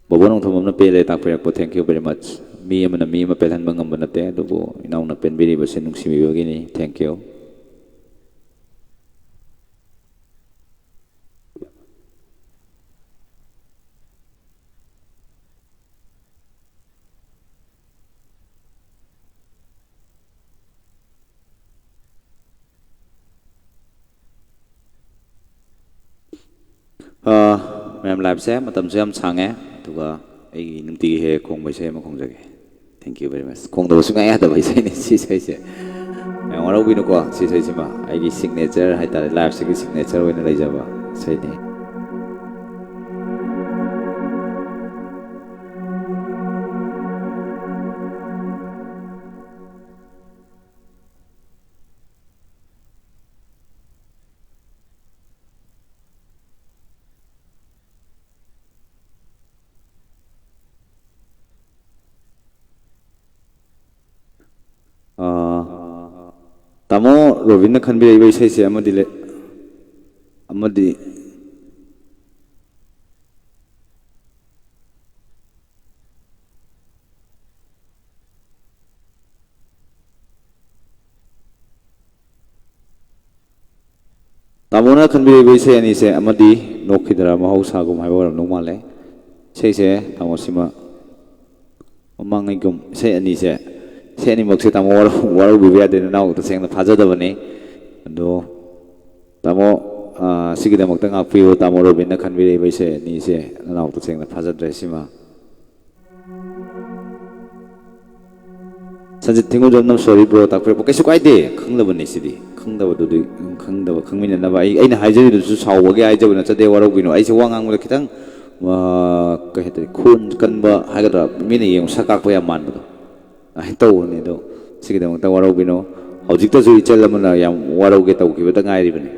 ꯕꯣꯕꯣ ꯅꯣꯡꯊꯣꯝꯕꯝ, ꯑꯃꯅ ꯄꯦꯜꯂꯦ ꯇꯥꯛꯄꯤꯔꯛꯄ, thank you very much꯫ ꯃꯤ ꯑꯃꯅ ꯃꯤ ꯑꯃ ꯄꯦꯜꯍꯟꯕ ꯉꯝꯕ ꯅꯠꯇꯦ, ꯑꯗꯨꯕꯨ ꯏꯅꯥꯎꯅ ꯄꯦꯟꯕꯤꯔꯤꯕꯁꯦ ꯅꯨꯡꯁꯤꯕꯤꯕꯒꯤꯅꯤ, thank you꯫ ꯑ, ꯃꯌꯥꯝ, live ꯁꯦ ꯃꯇꯝꯁꯨ ꯌꯥꯝ ꯁꯥꯡꯉꯦ, ꯑꯗꯨꯒ ꯑꯩꯒꯤ ꯅꯨꯡꯇꯤꯒꯤ ꯍꯦꯛ ꯍꯦꯛ ꯈꯣꯡꯕ ꯏꯁꯩ ꯑꯃ ꯈꯣꯡꯖꯒꯦ꯫ Thank you very much꯫ ꯈꯣꯡꯗꯕ ꯁꯨꯡꯌꯥ ꯌꯥꯗꯕ ꯏꯁꯩꯅꯤ ꯁꯤ ꯏꯁꯩꯁꯦ꯫ ꯃꯌꯥꯝ ꯋꯥꯔꯧꯕꯤꯅꯨꯀꯣ, ꯁꯤ ꯏꯁꯩꯁꯤꯃ ꯑꯩꯒꯤ signature ꯍꯥꯏꯇꯥꯔꯦ, live ꯁꯤꯒꯤ signature ꯑꯣꯏꯅ ꯂꯩꯖꯕ ꯏꯁꯩꯅꯤ꯫ ꯑꯥ, ꯇꯥꯃꯣ ꯔꯣꯕꯤꯟꯅ ꯈꯟꯕꯤꯔꯛꯏꯕ ꯏꯁꯩꯁꯦ ꯑꯃꯗꯤ ꯂꯩ-, ꯑꯃꯗꯤ ꯇꯥꯃꯣꯅ ꯈꯟꯕꯤꯔꯤꯕ ꯏꯁꯩ ꯑꯅꯤꯁꯦ ꯑꯃꯗꯤ ꯅꯣꯛꯈꯤꯗ꯭ꯔꯥ ꯃꯍꯧꯁꯥꯒꯨꯝ ꯍꯥꯏꯕ ꯑꯣꯏꯔꯝꯗꯧ ꯃꯥꯜꯂꯦ꯫ ꯏꯁꯩꯁꯦ ꯇꯥꯃꯣ ꯁꯤꯃ ꯃꯃꯥꯡꯉꯩꯒꯨꯝ ꯏꯁꯩ ꯑꯅꯤꯁꯦ, ꯏꯁꯩ ꯑꯅꯤꯃꯛꯁꯦ ꯇꯥꯃꯣ ꯋꯥꯔꯧ-, ꯋꯥꯔꯧꯕꯤꯕ ꯌꯥꯗꯦ, ꯅꯅꯥꯎ ꯇꯁꯦꯡꯅ ꯊꯥꯖꯗꯕꯅꯤ꯫ ꯑꯗꯣ ꯇꯥꯃꯣ, ꯑꯥ, ꯁꯤꯒꯤꯗꯃꯛꯇ ꯉꯥꯛꯄꯤꯌꯨ, ꯇꯥꯃꯣ ꯔꯣꯕꯤꯟꯅ ꯈꯟꯕꯤꯔꯛꯏꯕ ꯏꯁꯩ ꯑꯅꯤꯁꯦ꯫ ꯅꯅꯥꯎ ꯇꯁꯦꯡꯅ ꯐꯥꯖꯗ꯭ꯔꯦ ꯁꯤꯃ꯫ ꯁꯟꯖꯤꯠ ꯊꯤꯡꯒꯨꯖꯝꯅ "Sorry bro" ꯇꯥꯛꯄꯤꯔꯛꯄ, ꯀꯩꯁꯨ ꯀꯥꯏꯗꯦ꯫ ꯈꯪꯗꯕꯅꯤ ꯁꯤꯗꯤ꯫ ꯈꯪꯗꯕꯗꯨꯗꯤ, ꯎꯝ, ꯈꯪꯗꯕ ꯈꯪꯃꯤꯟꯅꯅꯕ꯫ ꯑꯩ, ꯑꯩꯅ ꯍꯥꯏꯖꯔꯤꯗꯨꯁꯨ ꯁꯥꯎꯕꯒꯤ ꯍꯥꯏꯖꯕ ꯅꯠꯆꯗꯦ, ꯋꯥꯔꯧꯕꯤꯅꯨ꯫ ꯑꯩꯁꯦ ꯋꯥ ꯉꯥꯡꯕꯗ ꯈꯤꯇꯪ, ꯑꯥ, ꯀꯩ ꯍꯥꯏꯇꯥꯔꯦ, ꯈꯣꯟ ꯀꯟꯕ ꯍꯥꯏꯒꯗ꯭ꯔꯥ, ꯃꯤꯅ ꯌꯦꯡꯕ ꯁꯛ ꯀꯥꯛꯄ ꯌꯥꯝ ꯃꯥꯟꯕꯗꯣ꯫ ꯑꯗꯨꯃꯥꯏꯅ ꯇꯧꯕꯅꯤ꯫ ꯑꯗꯣ ꯁꯤꯒꯤꯗꯃꯛꯇ ꯋꯥꯔꯧꯕꯤꯅꯣ꯫ ꯍꯧꯖꯤꯛꯇꯁꯨ ꯏꯆꯜ ꯑꯃꯅ ꯌꯥꯝ ꯋꯥꯔꯧꯒꯦ ꯇꯧꯈꯤꯕꯇ ꯉꯥꯏꯔꯤꯕꯅꯤ꯫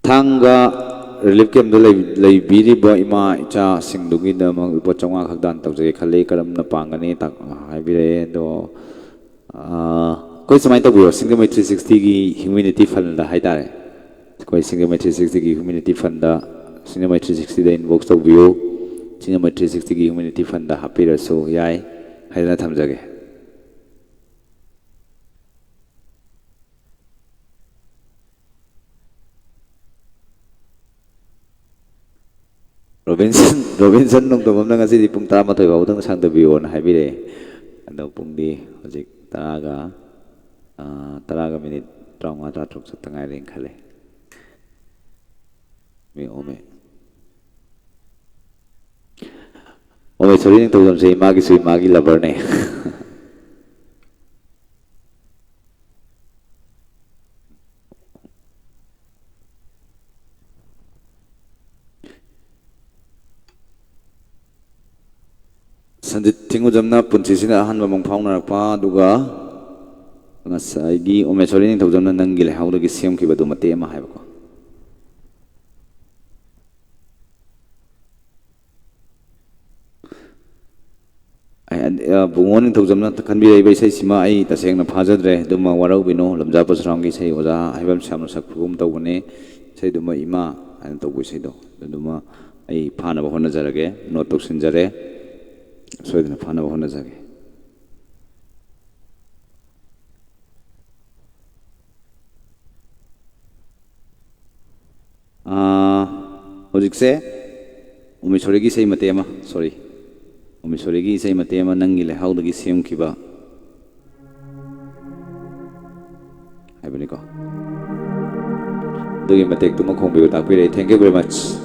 ꯊꯥꯡꯒ ꯔꯤꯂꯤꯐ ꯀꯦꯝꯞꯇ ꯂꯩ-, ꯂꯩꯕꯤꯔꯤꯕ ꯏꯃꯥ ꯏꯆꯥꯁꯤꯡꯗꯨꯒꯤꯗꯃꯛ ꯂꯨꯄꯥ ꯆꯥꯝꯃꯉꯥ ꯈꯛ ꯗꯥꯟ ꯇꯧꯖꯒꯦ ꯈꯜꯂꯤ꯫ ꯀꯔꯝꯅ ꯄꯥꯡꯒꯅꯤ? ꯇꯥꯛ-, ꯍꯥꯏꯕꯤꯔꯛꯑꯦ꯫ ꯑꯗꯣ, ꯑꯥ, ꯑꯩꯈꯣꯏ ꯁꯨꯃꯥꯏꯅ ꯇꯧꯕꯤꯔꯣ, ꯁꯤꯡꯖꯃꯩ ꯊ꯭ꯔꯤ ꯁꯤꯛꯁꯇꯤꯒꯤ ꯍ꯭ꯌꯨꯃꯦꯅꯤꯇꯤ ꯐꯟꯗ ꯍꯥꯏꯇꯥꯔꯦ꯫ ꯑꯩꯈꯣꯏ ꯁꯤꯡꯖꯃꯩ ꯊ꯭ꯔꯤ ꯁꯤꯛꯁꯇꯤꯒꯤ ꯍ꯭ꯌꯨꯃꯦꯅꯤꯇꯤ ꯐꯟꯗ, ꯁꯤꯡꯖꯃꯩ ꯊ꯭ꯔꯤ ꯁꯤꯛꯁꯇꯤꯗ ꯏꯟꯕꯣꯛꯁ ꯇꯧꯕꯤꯌꯨ꯫ ꯁꯤꯡꯖꯃꯩ ꯊ꯭ꯔꯤ ꯁꯤꯛꯁꯇꯤꯒꯤ ꯍ꯭ꯌꯨꯃꯦꯅꯤꯇꯤ ꯐꯟꯗ ꯍꯥꯞꯄꯤꯔꯁꯨ ꯌꯥꯏ ꯍꯥꯏꯗꯅ ꯊꯝꯖꯒꯦ꯫ ꯔꯣꯕꯤꯟꯁꯟ, ꯔꯣꯕꯤꯟꯁꯟ ꯅꯣꯡꯗꯝꯕꯝꯅ ꯉꯁꯤꯗꯤ ꯄꯨꯡ ꯇꯔꯥꯃꯥꯊꯣꯏ ꯐꯥꯎꯕꯗꯪ ꯁꯥꯡꯗꯕꯤꯌꯣꯅ ꯍꯥꯏꯕꯤꯔꯛꯑꯦ꯫ ꯑꯗꯣ ꯄꯨꯡꯗꯤ ꯍꯧꯖꯤꯛ ꯇꯔꯥꯒ, ꯑꯥ, ꯇꯔꯥꯒ ꯃꯤꯅꯤꯠ ꯇꯔꯥꯃꯉꯥ, ꯇꯔꯥꯇꯔꯨꯛ ꯆꯠꯇ ꯉꯥꯏꯔꯦꯅ ꯈꯜꯂꯦ꯫ ꯃꯤ ꯑꯣꯃꯦ꯫ ꯑꯣꯃꯦ, ꯁꯣꯔꯤ ꯅꯤꯡꯊꯧꯖꯝꯁꯦ ꯏꯃꯥꯒꯤꯁꯨ ꯏꯃꯥꯒꯤ ꯂꯚꯔꯅꯦ꯫ ꯁꯟꯖꯤꯠ ꯊꯤꯡꯒꯨꯖꯝꯅ ꯄꯨꯟꯁꯤꯁꯤꯗ ꯑꯍꯥꯟꯕ ꯃꯪ ꯐꯥꯎꯅꯔꯛꯄ, ꯑꯗꯨꯒ ꯉꯁꯥꯏꯒꯤ ꯎꯃꯦꯁꯣꯔꯤ ꯅꯤꯡꯊꯧꯖꯝꯅ "ꯅꯪꯒꯤ ꯂꯩꯍꯥꯎꯗꯒꯤ ꯁꯦꯝꯈꯤꯕꯗꯨ" ꯃꯇꯦꯛ ꯑꯃ ꯍꯥꯏꯕꯀꯣ꯫ ꯑꯩ, ꯑ, ꯕꯨꯡꯉꯣ ꯅꯤꯡꯊꯧꯖꯝꯅ ꯈꯟꯕꯤꯔꯛꯏꯕ ꯏꯁꯩꯁꯤꯃ ꯑꯩ ꯇꯁꯦꯡꯅ ꯐꯥꯖꯗ꯭ꯔꯦ, ꯑꯗꯨꯃ ꯋꯥꯔꯧꯕꯤꯅꯨ꯫ ꯂꯝꯖꯥ ꯄꯔꯁꯨꯔꯥꯝꯒꯤ ꯏꯁꯩ ꯑꯣꯖꯥ ꯍꯩꯕꯝ ꯁ꯭ꯌꯥꯝꯅ ꯁꯛꯄꯒꯨꯝ ꯇꯧꯕꯅꯦ꯫ ꯏꯁꯩꯗꯨꯃ ꯏꯃꯥ ꯍꯥꯏꯅ ꯇꯧꯕ ꯏꯁꯩꯗꯣ, ꯑꯗꯨꯗꯨꯃ ꯑꯩ ꯐꯥꯅꯕ ꯍꯣꯠꯅꯖꯔꯒꯦ, ꯅꯣꯠ ꯇꯧꯁꯤꯟꯖꯔꯦ, ꯁꯣꯏꯗꯅ ꯐꯥꯅꯕ ꯍꯣꯠꯅꯖꯒꯦ꯫ ꯑꯥ, ꯍꯧꯖꯤꯛꯁꯦ ꯎꯃꯦꯁꯣꯔꯤꯒꯤ ꯏꯁꯩ ꯃꯇꯦꯛ ꯑꯃ, ꯁꯣꯔꯤ, ꯎꯃꯦꯁꯣꯔꯤꯒꯤ ꯏꯁꯩ ꯃꯇꯦꯛ ꯑꯃ, "ꯅꯪꯒꯤ ꯂꯩꯍꯥꯎꯗꯒꯤ ꯁꯦꯝꯈꯤꯕ" ꯍꯥꯏꯕꯅꯤꯀꯣ꯫ ꯑꯗꯨꯒꯤ ꯃꯇꯦꯛꯇꯨꯃ ꯈꯣꯡꯕꯤꯕ ꯇꯥꯛꯄꯤꯔꯛꯏ꯫ Thank you very much.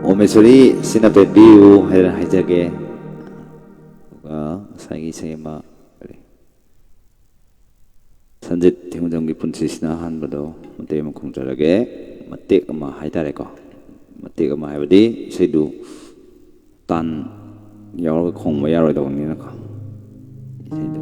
ꯑꯣꯃꯦꯁꯣꯔꯤ ꯁꯤꯅ ꯄꯦꯟꯕꯤꯌꯨ ꯍꯥꯏꯅ ꯍꯥꯏꯖꯒꯦ꯫ ꯑꯗꯨꯒ ꯉꯁꯥꯏꯒꯤ ꯏꯁꯩ ꯑꯃ, ꯀꯔꯤ, ꯁꯟꯖꯤꯠ ꯊꯦꯡꯃꯖꯝꯒꯤ ꯄꯨꯟꯁꯤꯁꯤꯅ ꯑꯍꯥꯟꯕꯗꯣ ꯃꯇꯦꯛ ꯑꯃ ꯈꯣꯡꯖꯔꯒꯦ꯫ ꯃꯇꯦꯛ ꯑꯃ ꯍꯥꯏꯇꯥꯔꯦꯀꯣ, ꯃꯇꯦꯛ ꯑꯃ ꯍꯥꯏꯕꯗꯤ ꯏꯁꯩꯗꯨ ꯇꯥꯟ ꯌꯥꯎꯔꯒ ꯈꯣꯡꯕ ꯌꯥꯔꯣꯏꯗꯧꯕꯅꯤꯅꯀꯣ꯫ ꯏꯁꯩꯗꯣ꯫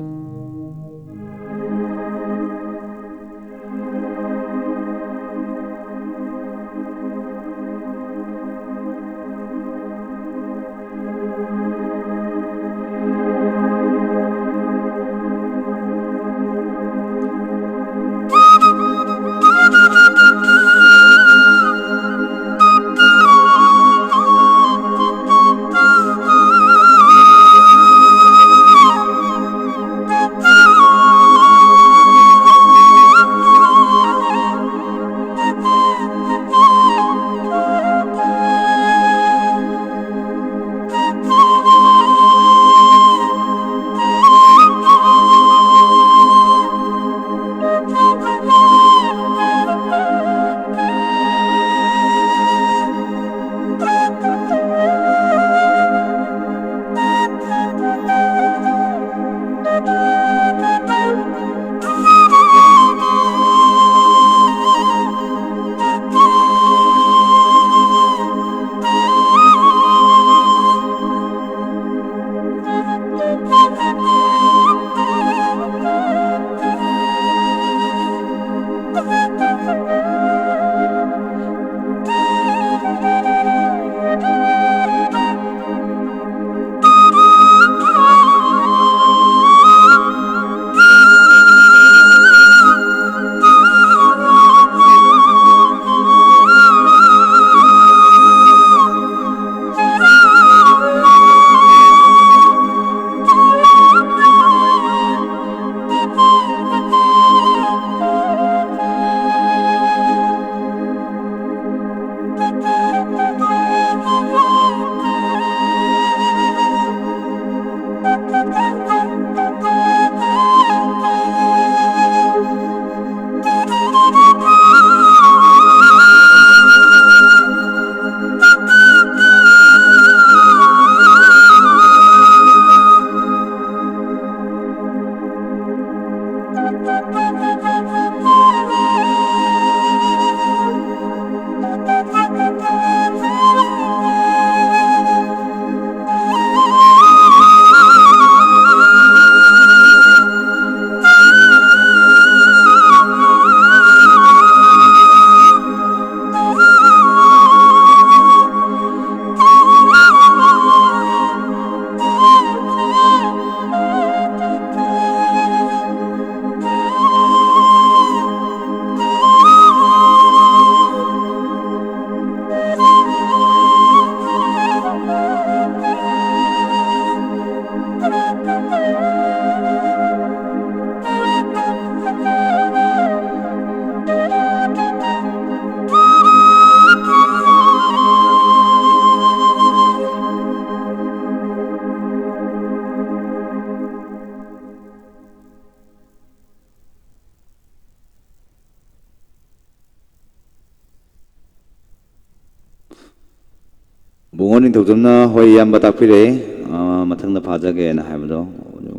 ꯕꯨꯡꯉꯣ ꯅꯤꯡꯊꯧꯖꯝꯅ, ꯍꯣꯏ, ꯏꯌꯥꯝꯕ ꯇꯥꯛꯄꯤꯔꯛꯑꯦ꯫ ꯑꯥ, ꯃꯊꯪꯗ ꯐꯥꯖꯒꯦꯅ ꯍꯥꯏꯕꯗꯣ,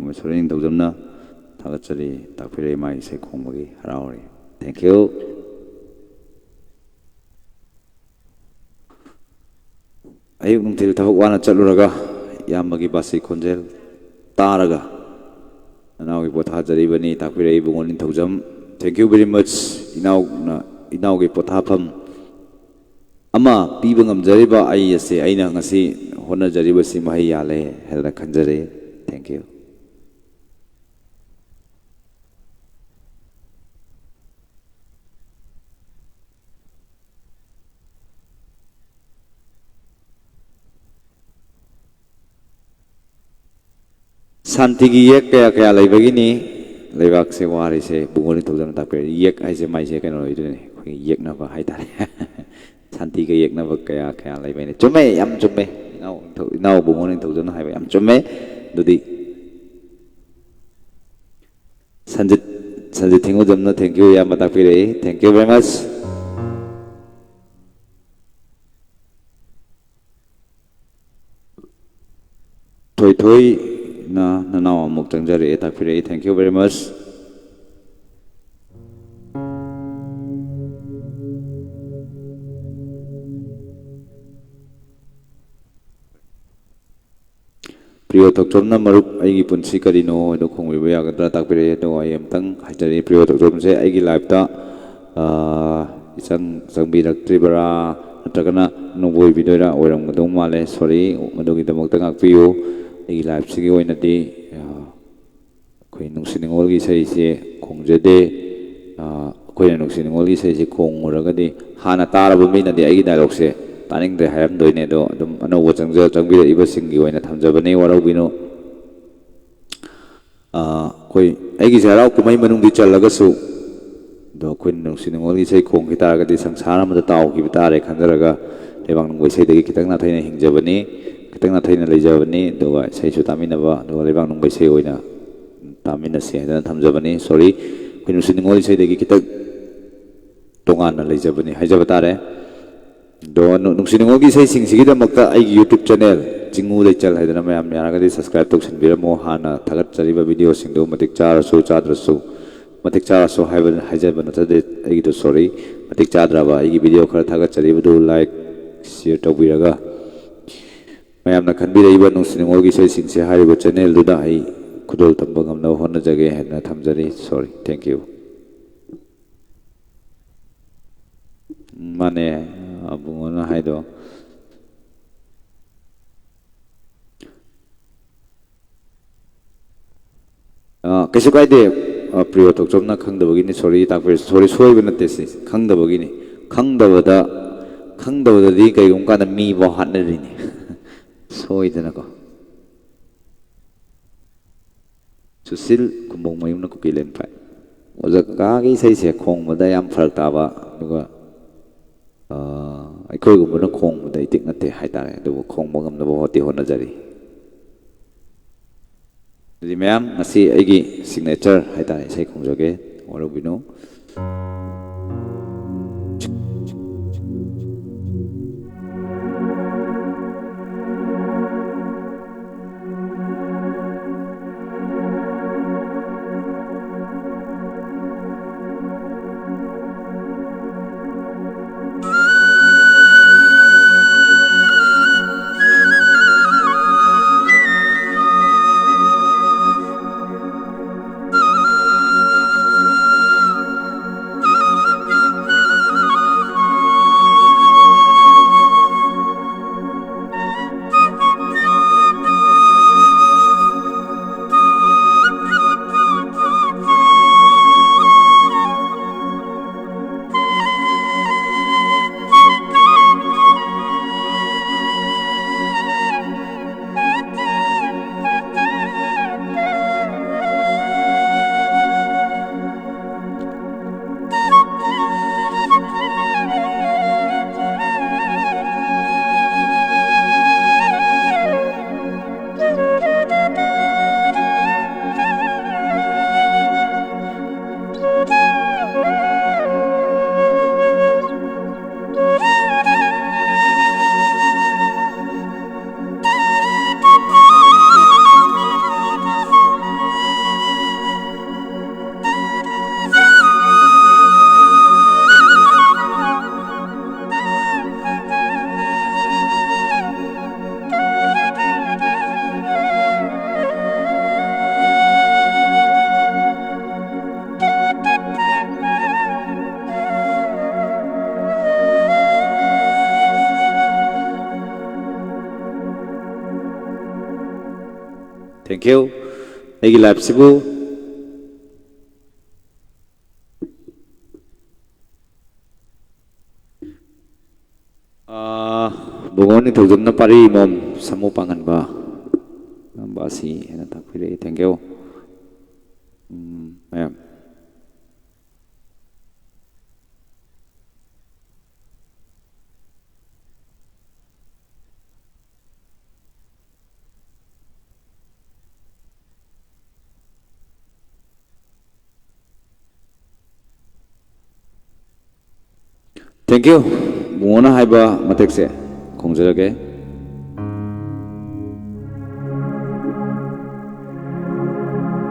ꯎꯃꯦꯁꯣꯔ ꯅꯤꯡꯊꯧꯖꯝꯅ ꯊꯥꯒꯠꯆꯔꯤ, ꯇꯥꯛꯄꯤꯔꯛꯑꯦ, ꯃꯥꯒꯤ ꯏꯁꯩ ꯈꯣꯡꯕꯒꯤ ꯍꯔꯥꯎꯔꯤ꯫ Thank you꯫ ꯑꯌꯨꯛ ꯅꯨꯡꯊꯤꯜ ꯊꯕꯛ ꯋꯥꯅ ꯆꯠꯂꯨꯔꯒ ꯏꯌꯥꯝꯕꯒꯤ ꯕꯥꯁꯤ ꯈꯣꯟꯖꯦꯜ ꯇꯥꯔꯒ ꯅꯅꯥꯎꯒꯤ ꯄꯣꯊꯥꯖꯔꯤꯕꯅꯤ, ꯇꯥꯛꯄꯤꯔꯛꯏ ꯏꯕꯨꯡꯉꯣ ꯅꯤꯡꯊꯧꯖꯝ꯫ Thank you very much꯫ ꯏꯅꯥꯎꯅ, ꯏꯅꯥꯎꯒꯤ ꯄꯣꯊꯥꯐꯝ ꯑꯃ ꯄꯤꯕ ꯉꯝꯖꯔꯤꯕ ꯑꯩ ꯑꯁꯦ, ꯑꯩꯅ ꯉꯁꯤ ꯍꯣꯠꯅꯖꯔꯤꯕꯁꯤ ꯃꯍꯩ ꯌꯥꯜꯂꯦ ꯍꯥꯏꯗꯅ ꯈꯟꯖꯔꯤ꯫ Thank you꯫ ꯁꯥꯟꯇꯤꯒꯤ ꯌꯦꯛ ꯀꯌꯥ ꯀꯌꯥ ꯂꯩꯕꯒꯤꯅꯤ ꯂꯩꯕꯥꯛꯁꯦ ꯋꯥꯔꯤꯁꯦ? ꯕꯨꯡꯉꯣ ꯅꯤꯡꯊꯧꯖꯝꯅ ꯇꯥꯛꯄꯤꯔꯛꯏ꯫ ꯌꯦꯛ ꯍꯥꯏꯁꯦ ꯃꯥꯏꯁꯦ ꯀꯩꯅꯣ ꯑꯣꯏꯗꯣꯏꯅꯦ, ꯑꯩꯈꯣꯏꯒꯤ ꯌꯦꯛꯅꯕ ꯍꯥꯏꯇꯥꯔꯦ꯫ ꯁꯥꯟꯇꯤꯒ ꯌꯦꯛꯅꯕ ꯀꯌꯥ ꯀꯌꯥ ꯂꯩꯕꯩꯅꯦ꯫ ꯆꯨꯝꯃꯦ, ꯌꯥꯝ ꯆꯨꯝꯃꯦ꯫ ꯏꯅꯥꯎ ꯅꯤꯡꯊꯧ-, ꯏꯅꯥꯎ ꯕꯨꯡꯉꯣ ꯅꯤꯡꯊꯧꯖꯝꯅ ꯍꯥꯏꯕ ꯌꯥꯝ ꯆꯨꯝꯃꯦ꯫ ꯑꯗꯨꯗꯤ ꯁꯟꯖꯤꯠ, ꯁꯟꯖꯤꯠ ꯊꯤꯡꯉꯨꯖꯝꯅ thank you ꯏꯌꯥꯝꯕ ꯇꯥꯛꯄꯤꯔꯛꯏ꯫ Thank you very much꯫ ꯊꯣꯏꯊꯣꯏꯅ ꯅꯅꯥꯎ ꯑꯃꯨꯛ ꯆꯪꯖꯔꯛꯑꯦ, ꯇꯥꯛꯄꯤꯔꯛꯏ꯫ Thank you very much꯫ ꯄ꯭ꯔꯤꯌꯣ ꯊꯣꯛꯆꯣꯝꯅ, "ꯃꯔꯨꯞ, ꯑꯩꯒꯤ ꯄꯨꯟꯁꯤ ꯀꯔꯤꯅꯣ?" ꯍꯥꯏꯗꯣ ꯈꯣꯡꯕꯤꯕ ꯌꯥꯒꯗ꯭ꯔꯥ ꯇꯥꯛꯄꯤꯔꯛꯑꯦ꯫ ꯑꯗꯣ ꯑꯩ ꯑꯃꯨꯛꯇꯪ ꯍꯥꯏꯖꯔꯤ, ꯄ꯭ꯔꯤꯌꯣ ꯊꯣꯛꯆꯣꯝꯁꯦ ꯑꯩꯒꯤ ꯂꯥꯏꯐꯇ, ꯑꯥ, ꯏꯆꯪ ꯆꯪꯕꯤꯔꯛꯇ꯭ꯔꯤꯕꯔꯥ, ꯅꯠꯇ꯭ꯔꯒꯅ ꯅꯨꯡꯕ ꯑꯣꯏꯕꯤꯗꯣꯏꯔꯥ? ꯑꯣꯏꯔꯝꯒꯗꯧ ꯃꯥꯜꯂꯦ꯫ Sorry, ꯃꯗꯨꯒꯤꯗꯃꯛꯇ ꯉꯥꯛꯄꯤꯌꯨ꯫ ꯑꯩꯒꯤ ꯂꯥꯏꯐꯁꯤꯒꯤ ꯑꯣꯏꯅꯗꯤ, ꯑꯥ, ꯑꯩꯈꯣꯏ ꯅꯨꯡꯁꯤ ꯅꯨꯡꯉꯣꯜꯒꯤ ꯏꯁꯩꯁꯦ ꯈꯣꯡꯖꯗꯦ꯫ ꯑꯥ, ꯑꯩꯈꯣꯏꯅ ꯅꯨꯡꯁꯤ ꯅꯨꯡꯉꯣꯜꯒꯤ ꯏꯁꯩꯁꯦ ꯈꯣꯡꯉꯨꯔꯒꯗꯤ ꯍꯥꯟꯅ ꯇꯥꯔꯕ ꯃꯤꯅꯗꯤ ꯑꯩꯒꯤ ꯗꯥꯏꯂꯣꯛꯁꯦ ꯇꯥꯅꯤꯡꯗ꯭ꯔꯦ ꯍꯥꯏꯔꯝꯗꯣꯏꯅꯦ꯫ ꯑꯗꯣ ꯑꯗꯨꯝ ꯑꯅꯧꯕ ꯆꯪꯖ-, ꯆꯪꯕꯤꯔꯛꯏꯕꯁꯤꯡꯒꯤ ꯑꯣꯏꯅ ꯊꯝꯖꯕꯅꯦ, ꯋꯥꯔꯧꯕꯤꯅꯨ꯫ ꯑꯥ, ꯑꯩꯈꯣꯏ, ꯑꯩꯒꯤꯁꯦ ꯍꯔꯥꯎ ꯀꯨꯝꯍꯩ ꯃꯅꯨꯡꯗꯤ ꯆꯜꯂꯒꯁꯨ, ꯑꯗꯣ ꯑꯩꯈꯣꯏꯅ ꯅꯨꯡꯁꯤ ꯅꯨꯡꯉꯣꯜꯒꯤ ꯏꯁꯩ ꯈꯣꯡꯈꯤ ꯇꯥꯔꯒꯗꯤ ꯁꯪꯁꯥꯔ ꯑꯃꯗ ꯇꯥꯎꯈꯤꯕ ꯇꯥꯔꯦ ꯈꯟꯖꯔꯒ ꯂꯩꯕꯥꯛ ꯅꯨꯡꯕ ꯏꯁꯩꯗꯒꯤ ꯈꯤꯇꯪ ꯅꯥꯊꯩꯅ ꯍꯤꯡꯖꯕꯅꯤ, ꯈꯤꯇꯪ ꯅꯥꯊꯩꯅ ꯂꯩꯖꯕꯅꯤ꯫ ꯑꯗꯨꯒ ꯏꯁꯩꯁꯨ ꯇꯥꯃꯤꯟꯅꯕ, ꯑꯗꯨꯒ ꯂꯩꯕꯥꯛ ꯅꯨꯡꯕ ꯏꯁꯩ ꯑꯣꯏꯅ ꯇꯥꯃꯤꯟꯅꯁꯤ ꯍꯥꯏꯗꯅ ꯊꯝꯖꯕꯅꯤ꯫ Sorry, ꯑꯩꯈꯣꯏ ꯅꯨꯡꯁꯤ ꯅꯨꯡꯉꯣꯜ ꯏꯁꯩꯗꯒꯤ ꯈꯤꯇꯪ ꯇꯣꯉꯥꯟꯅ ꯂꯩꯖꯕꯅꯤ ꯍꯥꯏꯖꯕ ꯇꯥꯔꯦ꯫ ꯑꯗꯣ ꯅꯨ-, ꯅꯨꯡꯁꯤ ꯅꯨꯡꯉꯣꯜꯒꯤ ꯏꯁꯩꯁꯤꯡꯁꯤꯒꯤꯗꯃꯛꯇ ꯑꯩꯒꯤ YouTube channel ꯆꯤꯡꯉꯨ ꯂꯩꯆꯜ ꯍꯥꯏꯗꯅ ꯃꯌꯥꯝ ꯌꯥꯔꯒꯗꯤ subscribe ꯇꯧꯁꯤꯟꯕꯤꯔꯝꯃꯣ꯫ ꯍꯥꯟꯅ ꯊꯥꯒꯠꯆꯔꯤꯕ videoꯁꯤꯡꯗꯨ ꯃꯇꯤꯛ ꯆꯥꯔꯁꯨ ꯆꯥꯗ꯭ꯔꯁꯨ, ꯃꯇꯤꯛ ꯆꯥꯔꯁꯨ ꯍꯥꯏꯕ, ꯍꯥꯏꯖꯕ ꯅꯠꯆꯗꯦ, ꯑꯩꯒꯤꯗꯣ sorry, ꯃꯇꯤꯛ ꯆꯥꯗ꯭ꯔꯕ ꯑꯩꯒꯤ video ꯈꯔ ꯊꯥꯒꯠꯆꯔꯤꯕꯗꯨ like, share ꯇꯧꯕꯤꯔꯒ ꯃꯌꯥꯝꯅ ꯈꯟꯕꯤꯔꯛꯏꯕ ꯅꯨꯡꯁꯤ ꯅꯨꯡꯉꯣꯜꯒꯤ ꯏꯁꯩꯁꯤꯡꯁꯦ ꯍꯥꯏꯔꯤꯕ channelꯗꯨꯗ ꯑꯩ ꯈꯨꯗꯣꯜ ꯇꯝꯕ ꯉꯝꯅꯕ ꯍꯣꯠꯅꯖꯒꯦ ꯍꯥꯏꯅ ꯊꯝꯖꯔꯤ꯫ Sorry, thank you꯫ ꯎꯝ, ꯃꯥꯅꯦ, ꯑꯕꯨꯡꯉꯣꯅ ꯍꯥꯏꯗꯣ꯫ ꯑ, ꯀꯩꯁꯨ ꯀꯥꯏꯗꯦ꯫ ꯑ, ꯄ꯭ꯔꯤꯌꯣ ꯇꯣꯛꯆꯝꯅ ꯈꯪꯗꯕꯒꯤꯅꯤ꯫ Sorry ꯇꯥꯛꯄꯤꯔꯁꯤ꯫ Sorry, ꯁꯣꯏꯕ ꯅꯠꯇꯦ ꯁꯤ, ꯈꯪꯗꯕꯒꯤꯅꯤ꯫ ꯈꯪꯗꯕꯗ, ꯈꯪꯗꯕꯗꯗꯤ ꯀꯩꯒꯨꯝꯕ ꯀꯥꯟꯗ ꯃꯤꯐꯥꯎ ꯍꯥꯠꯅꯔꯤꯅꯤ꯫ ꯁꯣꯏꯗꯅꯀꯣ꯫ ꯁꯨꯁꯤꯜ ꯀꯨꯝꯕꯣꯡꯃꯌꯨꯝꯅ ꯀꯨꯀꯤ ꯂꯦꯟ ꯐꯥꯏ꯫ ꯑꯣꯖꯥ ꯀꯀꯥꯒꯤ ꯏꯁꯩꯁꯦ ꯈꯣꯡꯕꯗ ꯌꯥꯝ ꯐꯔꯛ ꯇꯥꯕ, ꯑꯗꯨꯒ, ꯑ, ꯑꯩꯈꯣꯏꯒꯨꯝꯕꯅ ꯈꯣꯡꯕꯗ ꯏꯇꯤꯛ ꯅꯠꯇꯦ ꯍꯥꯏꯇꯥꯔꯦ, ꯑꯗꯨꯕꯨ ꯈꯣꯡꯕ ꯉꯝꯅꯕ ꯍꯣꯠꯇꯤ ꯍꯣꯠꯅꯖꯔꯤ꯫ ꯑꯗꯨꯗꯤ ꯃꯌꯥꯝ, ꯉꯁꯤ ꯑꯩꯒꯤ signature ꯍꯥꯏꯇꯥꯔꯦ, ꯏꯁꯩ ꯈꯣꯡꯖꯒꯦ, ꯋꯥꯔꯧꯕꯤꯅꯨ꯫ Thank you. ꯑꯩꯒꯤ live ꯁꯤꯕꯨ, ꯑꯥ, ꯕꯨꯡꯉꯣ ꯅꯤꯡꯊꯧꯖꯝꯅ ꯄꯥꯔꯤ ꯃꯣꯝ ꯁꯥꯃꯨ ꯄꯥꯡꯍꯟꯕ ꯉꯝꯕ ꯑꯁꯤ ꯍꯦꯟꯅ ꯇꯥꯛꯄꯤꯔꯛꯏ꯫ Thank you꯫ ꯎꯝ, ꯃꯌꯥꯝ꯫ Thank you꯫ ꯕꯨꯡꯉꯣꯅ ꯍꯥꯏꯕ ꯃꯇꯦꯛꯁꯦ ꯈꯣꯡꯖꯔꯒꯦ꯫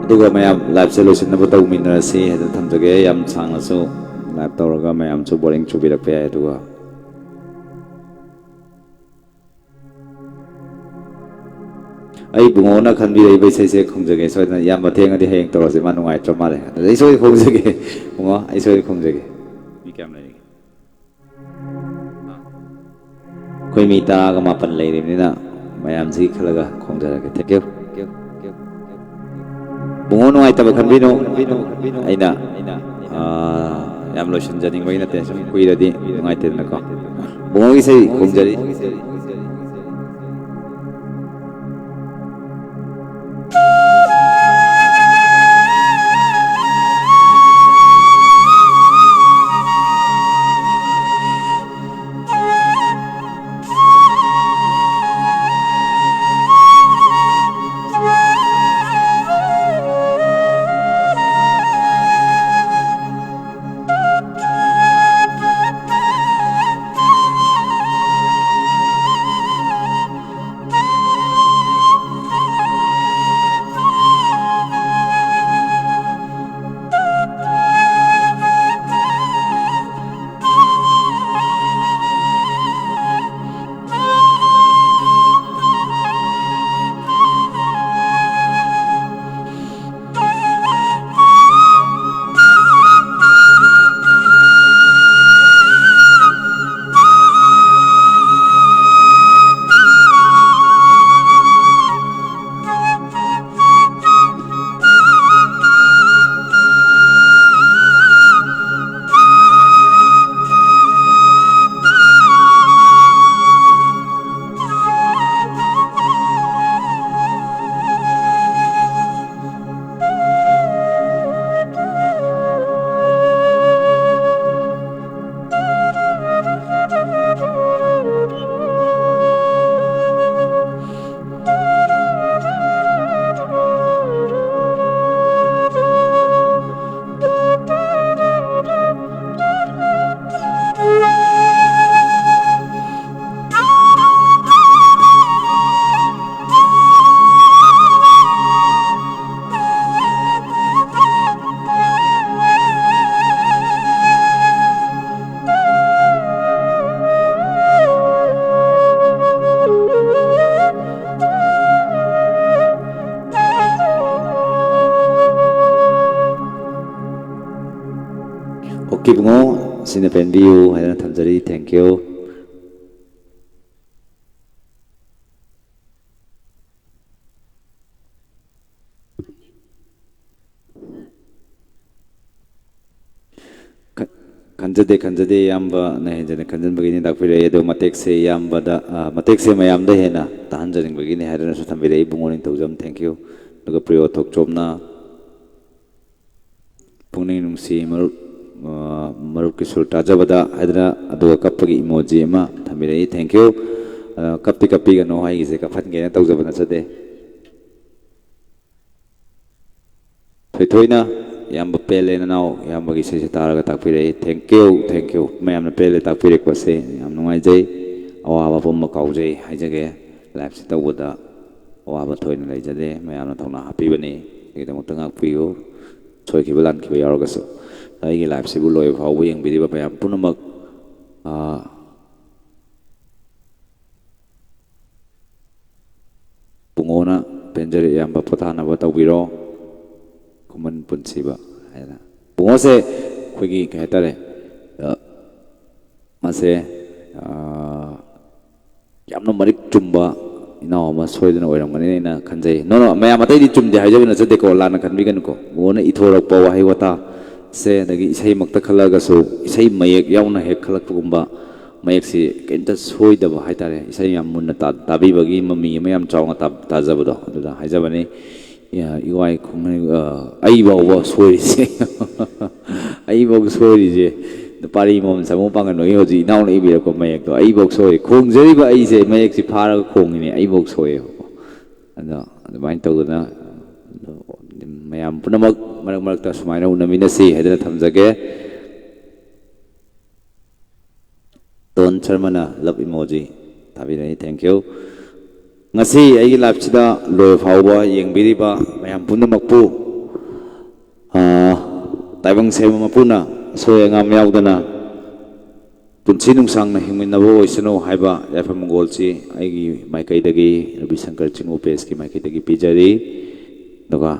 ꯑꯗꯨꯒ ꯃꯌꯥꯝ live ꯁꯦ ꯂꯣꯏꯁꯤꯟꯅꯕ ꯇꯧꯃꯤꯟꯅꯔꯁꯤ ꯍꯥꯏꯗꯅ ꯊꯝꯖꯒꯦ꯫ ꯌꯥꯝ ꯁꯥꯡꯅꯁꯨ live ꯇꯧꯔꯒ ꯃꯌꯥꯝꯁꯨ boring ꯆꯨꯕꯤꯔꯛꯄ ꯌꯥꯏ꯫ ꯑꯗꯨꯒ ꯑꯩ ꯕꯨꯡꯉꯣꯅ ꯈꯟꯕꯤꯔꯛꯏꯕ ꯏꯁꯩꯁꯦ ꯈꯣꯡꯖꯒꯦ꯫ ꯁꯣꯏꯗꯅ ꯏꯌꯥꯝꯕ ꯊꯦꯡꯉꯗꯤ ꯍꯌꯦꯡ ꯇꯧꯔꯁꯤ, ꯃꯥ ꯅꯨꯡꯉꯥꯏꯇ꯭ꯔ ꯃꯥꯜꯂꯦ꯫ ꯑꯗꯨꯗ ꯑꯩ ꯁꯣꯏꯗꯅ ꯈꯣꯡꯖꯒꯦ꯫ ꯕꯨꯡꯉꯣ, ꯑꯩ ꯁꯣꯏꯗꯅ ꯈꯣꯡꯖꯒꯦ꯫ ꯃꯤ ꯀꯌꯥꯝ ꯂꯩꯔꯤꯒꯦ? ꯑꯩꯈꯣꯏ ꯃꯤ ꯇꯔꯥꯒ ꯃꯥꯄꯟ ꯂꯩꯔꯤꯕꯅꯤꯅ ꯃꯌꯥꯝꯁꯤꯒꯤ ꯈꯜꯂꯒ ꯈꯣꯡꯖꯔꯒꯦ꯫ Thank you꯫ ꯕꯨꯡꯉꯣ ꯅꯨꯡꯉꯥꯏꯇꯕ ꯈꯟꯕꯤꯅꯨ꯫ ꯑꯩꯅ, ꯑꯥ, ꯌꯥꯝ ꯂꯣꯏꯁꯤꯟꯖꯅꯤꯡꯕꯒꯤ ꯅꯠꯇꯦ, ꯁꯨꯝ ꯀꯨꯏꯔꯗꯤ ꯅꯨꯡꯉꯥꯏꯇꯦꯗꯅꯀꯣ꯫ ꯕꯨꯡꯉꯣꯒꯤ ꯏꯁꯩ ꯈꯣꯡꯖꯔꯤ꯫ ꯏꯕꯨꯡꯉꯣ, ꯁꯤꯅ ꯄꯦꯟꯕꯤꯌꯨ ꯍꯥꯏꯗꯅ ꯊꯝꯖꯔꯤ꯫ Thank you꯫ ꯈ-, ꯈꯟꯖꯗꯦ, ꯈꯟꯖꯗꯦ, ꯏꯌꯥꯝꯕꯅ ꯍꯦꯟꯖꯟꯅ ꯈꯟꯖꯟꯕꯒꯤꯅꯤ ꯇꯥꯛꯄꯤꯔꯛꯏ꯫ ꯑꯗꯣ ꯃꯇꯦꯛꯁꯦ ꯏꯌꯥꯝꯕꯗ, ꯑ, ꯃꯇꯦꯛꯁꯦ ꯃꯌꯥꯝꯗ ꯍꯦꯟꯅ ꯇꯥꯍꯟꯖꯅꯤꯡꯕꯒꯤꯅꯤ ꯍꯥꯏꯗꯨꯅꯁꯨ ꯊꯝꯕꯤꯔꯛꯏ꯫ ꯏꯕꯨꯡꯉꯣ ꯅꯤꯡꯊꯧꯖꯝ, thank you꯫ ꯑꯗꯨꯒ ꯄ꯭ꯔꯤꯌꯣ ꯊꯣꯛꯆꯣꯝꯅ ꯄꯨꯛꯅꯤꯡ ꯅꯨꯡꯁꯤ ꯃꯔꯨꯞ, ꯑ, ꯃꯔꯨꯞꯀꯤ ꯁꯨꯔ ꯇꯥꯖꯕꯗ ꯍꯥꯏꯗꯅ, ꯑꯗꯨꯒ ꯀꯞꯄꯒꯤ emoji ꯑꯃ ꯊꯝꯕꯤꯔꯛꯏ꯫ Thank you꯫ ꯑ, ꯀꯞꯇꯤ ꯀꯞꯄꯤꯒꯅꯣ, ꯑꯩꯒꯤꯁꯦ ꯀꯞꯍꯟꯒꯦꯅ ꯇꯧꯖꯕ ꯅꯠꯆꯗꯦ꯫ ꯊꯣꯏꯊꯣꯏꯅ, "ꯏꯌꯥꯝꯕ ꯄꯦꯜꯂꯦ ꯅꯅꯥꯎ, ꯏꯌꯥꯝꯕꯒꯤ ꯏꯁꯩꯁꯦ ꯇꯥꯔꯒ ꯇꯥꯛꯄꯤꯔꯛꯏ꯫ Thank you, thank you꯫ ꯃꯌꯥꯝꯅ ꯄꯦꯜꯂꯦ ꯇꯥꯛꯄꯤꯔꯛꯄꯁꯦ ꯌꯥꯝ ꯅꯨꯡꯉꯥꯏꯖꯩ꯫ ꯑꯋꯥꯕ ꯄꯨꯝꯕ ꯀꯥꯎꯖꯩ ꯍꯥꯏꯖꯒꯦ꯫ Liveꯁꯦ ꯇꯧꯕꯗ ꯑꯋꯥꯕ ꯊꯣꯏꯅ ꯂꯩꯖꯗꯦ꯫ ꯃꯌꯥꯝꯅ ꯊꯧꯅꯥ ꯍꯥꯞꯄꯤꯕꯅꯤ꯫ ꯑꯩꯒꯤꯗꯃꯛꯇ ꯉꯥꯛꯄꯤꯌꯨ꯫ ꯁꯣꯏꯈꯤꯕ ꯂꯥꯟꯈꯤꯕ ꯌꯥꯎꯔꯒꯁꯨ꯫ ꯑꯩꯒꯤ liveꯁꯤꯕꯨ ꯂꯣꯏꯕ ꯐꯥꯎꯕ ꯌꯦꯡꯕꯤꯔꯤꯕ ꯃꯌꯥꯝ ꯄꯨꯝꯅꯃꯛ, ꯑꯥ, ꯄꯨꯡꯉꯣꯅ ꯄꯦꯟꯖꯔꯦ, ꯏꯌꯥꯝꯕ ꯄꯣꯊꯥꯅꯕ ꯇꯧꯕꯤꯔꯣ꯫ ꯈꯨꯃꯟ ꯄꯨꯟꯁꯤꯕ ꯍꯥꯏꯅ꯫ ꯄꯨꯡꯉꯣꯁꯦ ꯑꯩꯈꯣꯏꯒꯤ ꯀꯩ ꯍꯥꯏꯇꯥꯔꯦ, ꯑ, ꯃꯥꯁꯦ, ꯑ, ꯌꯥꯝꯅ ꯃꯔꯤꯛ ꯆꯨꯝꯕ ꯏꯅꯥꯎ ꯑꯃ ꯁꯣꯏꯗꯅ ꯑꯣꯏꯔꯝꯒꯅꯤ ꯑꯩꯅ ꯈꯟꯖꯩ꯫ ꯅꯣ, ꯅꯣ, ꯃꯌꯥꯝ ꯑꯇꯩꯗꯤ ꯆꯨꯝꯗꯦ ꯍꯥꯏꯖꯕ ꯅꯠꯆꯗꯦꯀꯣ, ꯂꯥꯟꯅ ꯈꯟꯕꯤꯒꯅꯨꯀꯣ꯫ ꯄꯨꯡꯉꯣꯅ ꯏꯊꯣꯔꯛꯄ ꯋꯥꯍꯩ ꯋꯥꯇꯥ ꯁꯦ, ꯑꯗꯒꯤ ꯏꯁꯩꯃꯛꯇ ꯈꯜꯂꯒꯁꯨ, ꯏꯁꯩ ꯃꯌꯦꯛ ꯌꯥꯎꯅ ꯍꯦꯛ ꯈꯜꯂꯛꯄꯒꯨꯝꯕ, ꯃꯌꯦꯛꯁꯤ ꯀꯩꯝꯇ ꯁꯣꯏꯗꯕ ꯍꯥꯏꯇꯥꯔꯦ꯫ ꯏꯁꯩ ꯌꯥꯝ ꯃꯨꯟꯅ ꯇꯥ-, ꯇꯥꯕꯤꯕꯒꯤ ꯃꯃꯤ ꯑꯃ ꯌꯥꯝ ꯆꯥꯎꯅ ꯇꯥ-, ꯇꯥꯖꯕꯗꯣ ꯑꯗꯨꯗ ꯍꯥꯏꯖꯕꯅꯤ꯫ ꯏ-, ꯏꯋꯥꯏ ꯈꯨꯡꯒꯪ, ꯑ, ꯑꯩ ꯐꯥꯎꯕ ꯁꯣꯏꯔꯤꯁꯦ꯫ ꯑꯩ ꯐꯥꯎ ꯁꯣꯏꯔꯤꯁꯦ꯫ ꯄꯥꯔꯤ ꯃꯣꯝ ꯁꯥꯃꯨ ꯄꯥꯡꯒꯟꯕꯒꯤ ꯍꯧꯖꯤꯛ ꯏꯅꯥꯎꯅ ꯏꯕꯤꯔꯛꯄ ꯃꯌꯦꯛꯇꯣ ꯑꯩ ꯐꯥꯎ ꯁꯣꯏꯔꯤ꯫ ꯈꯣꯡꯖꯔꯤꯕ ꯑꯩꯁꯦ ꯃꯌꯦꯛꯁꯤ ꯐꯥꯔꯒ ꯈꯣꯡꯉꯤꯅꯦ, ꯑꯩ ꯐꯥꯎ ꯁꯣꯏꯌꯦꯕꯀꯣ꯫ ꯑꯗꯣ ꯑꯗꯨꯃꯥꯏꯅ ꯇꯧꯗꯅ, ꯑꯗꯣ ꯃꯌꯥꯝ ꯄꯨꯝꯅꯃꯛ ꯃꯔꯛ ꯃꯔꯛꯇ ꯁꯨꯃꯥꯏꯅ ꯎꯅꯃꯤꯟꯅꯁꯤ ꯍꯥꯏꯗꯅ ꯊꯝꯖꯒꯦ꯫ ꯇꯣꯟ ꯁꯔꯃꯅ love emoji ꯊꯥꯕꯤꯔꯛꯏ, thank you꯫ ꯉꯁꯤ ꯑꯩꯒꯤ liveꯁꯤꯗ ꯂꯣꯏꯕ ꯐꯥꯎꯕ ꯌꯦꯡꯕꯤꯔꯤꯕ ꯃꯌꯥꯝ ꯄꯨꯝꯅꯃꯛꯄꯨ, ꯑꯥ, ꯇꯥꯏꯕꯪ ꯁꯦꯝꯕ ꯃꯄꯨꯅ ꯑꯁꯣꯏ ꯑꯉꯥꯝ ꯌꯥꯎꯗꯅ ꯄꯨꯟꯁꯤ ꯅꯨꯡꯁꯥꯡꯅ ꯍꯤꯡꯃꯤꯟꯅꯕ ꯑꯣꯏꯁꯅꯨ ꯍꯥꯏꯕ ꯌꯥꯏꯐ ꯃꯪꯒꯣꯜꯁꯤ ꯑꯩꯒꯤ ꯃꯥꯏꯀꯩꯗꯒꯤ, ꯔꯕꯤ ꯁꯪꯀꯔ ꯆꯤꯡꯉꯨ pageꯀꯤ ꯃꯥꯏꯀꯩꯗꯒꯤ ꯄꯤꯖꯔꯤ꯫ ꯑꯗꯨꯒ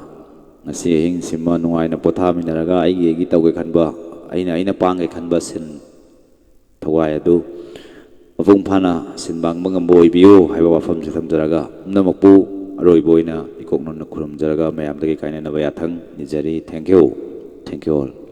ꯉꯁꯤ ꯑꯍꯤꯡꯁꯤꯃ ꯅꯨꯡꯉꯥꯏꯅ ꯄꯣꯊꯥꯃꯤꯟꯅꯔꯒ ꯑꯩꯒꯤ, ꯑꯩꯒꯤ ꯇꯧꯒꯦ ꯈꯟꯕ ꯑꯩꯅ ꯑꯩꯅ ꯄꯥꯡꯒꯦ ꯈꯟꯕ ꯁꯤꯟ ꯊꯧꯒꯥꯏ ꯑꯗꯨ ꯃꯄꯨꯡ ꯐꯥꯅ ꯁꯤꯟ ꯄꯥꯡꯕ ꯉꯝꯕ ꯑꯣꯏꯕꯤꯌꯨ ꯍꯥꯏꯕ ꯋꯥꯐꯝꯁꯤ ꯊꯝꯖꯔꯒ, ꯄꯨꯝꯅꯃꯛꯄꯨ ꯑꯔꯣꯏꯕ ꯑꯣꯏꯅ ꯏꯀꯣꯛ ꯅꯣꯟꯅ ꯈꯨꯔꯨꯝꯖꯔꯒ ꯃꯌꯥꯝꯗꯒꯤ ꯀꯥꯏꯅꯅꯕ ꯌꯥꯊꯪ ꯅꯤꯖꯔꯤ꯫ Thank you. Thank you all.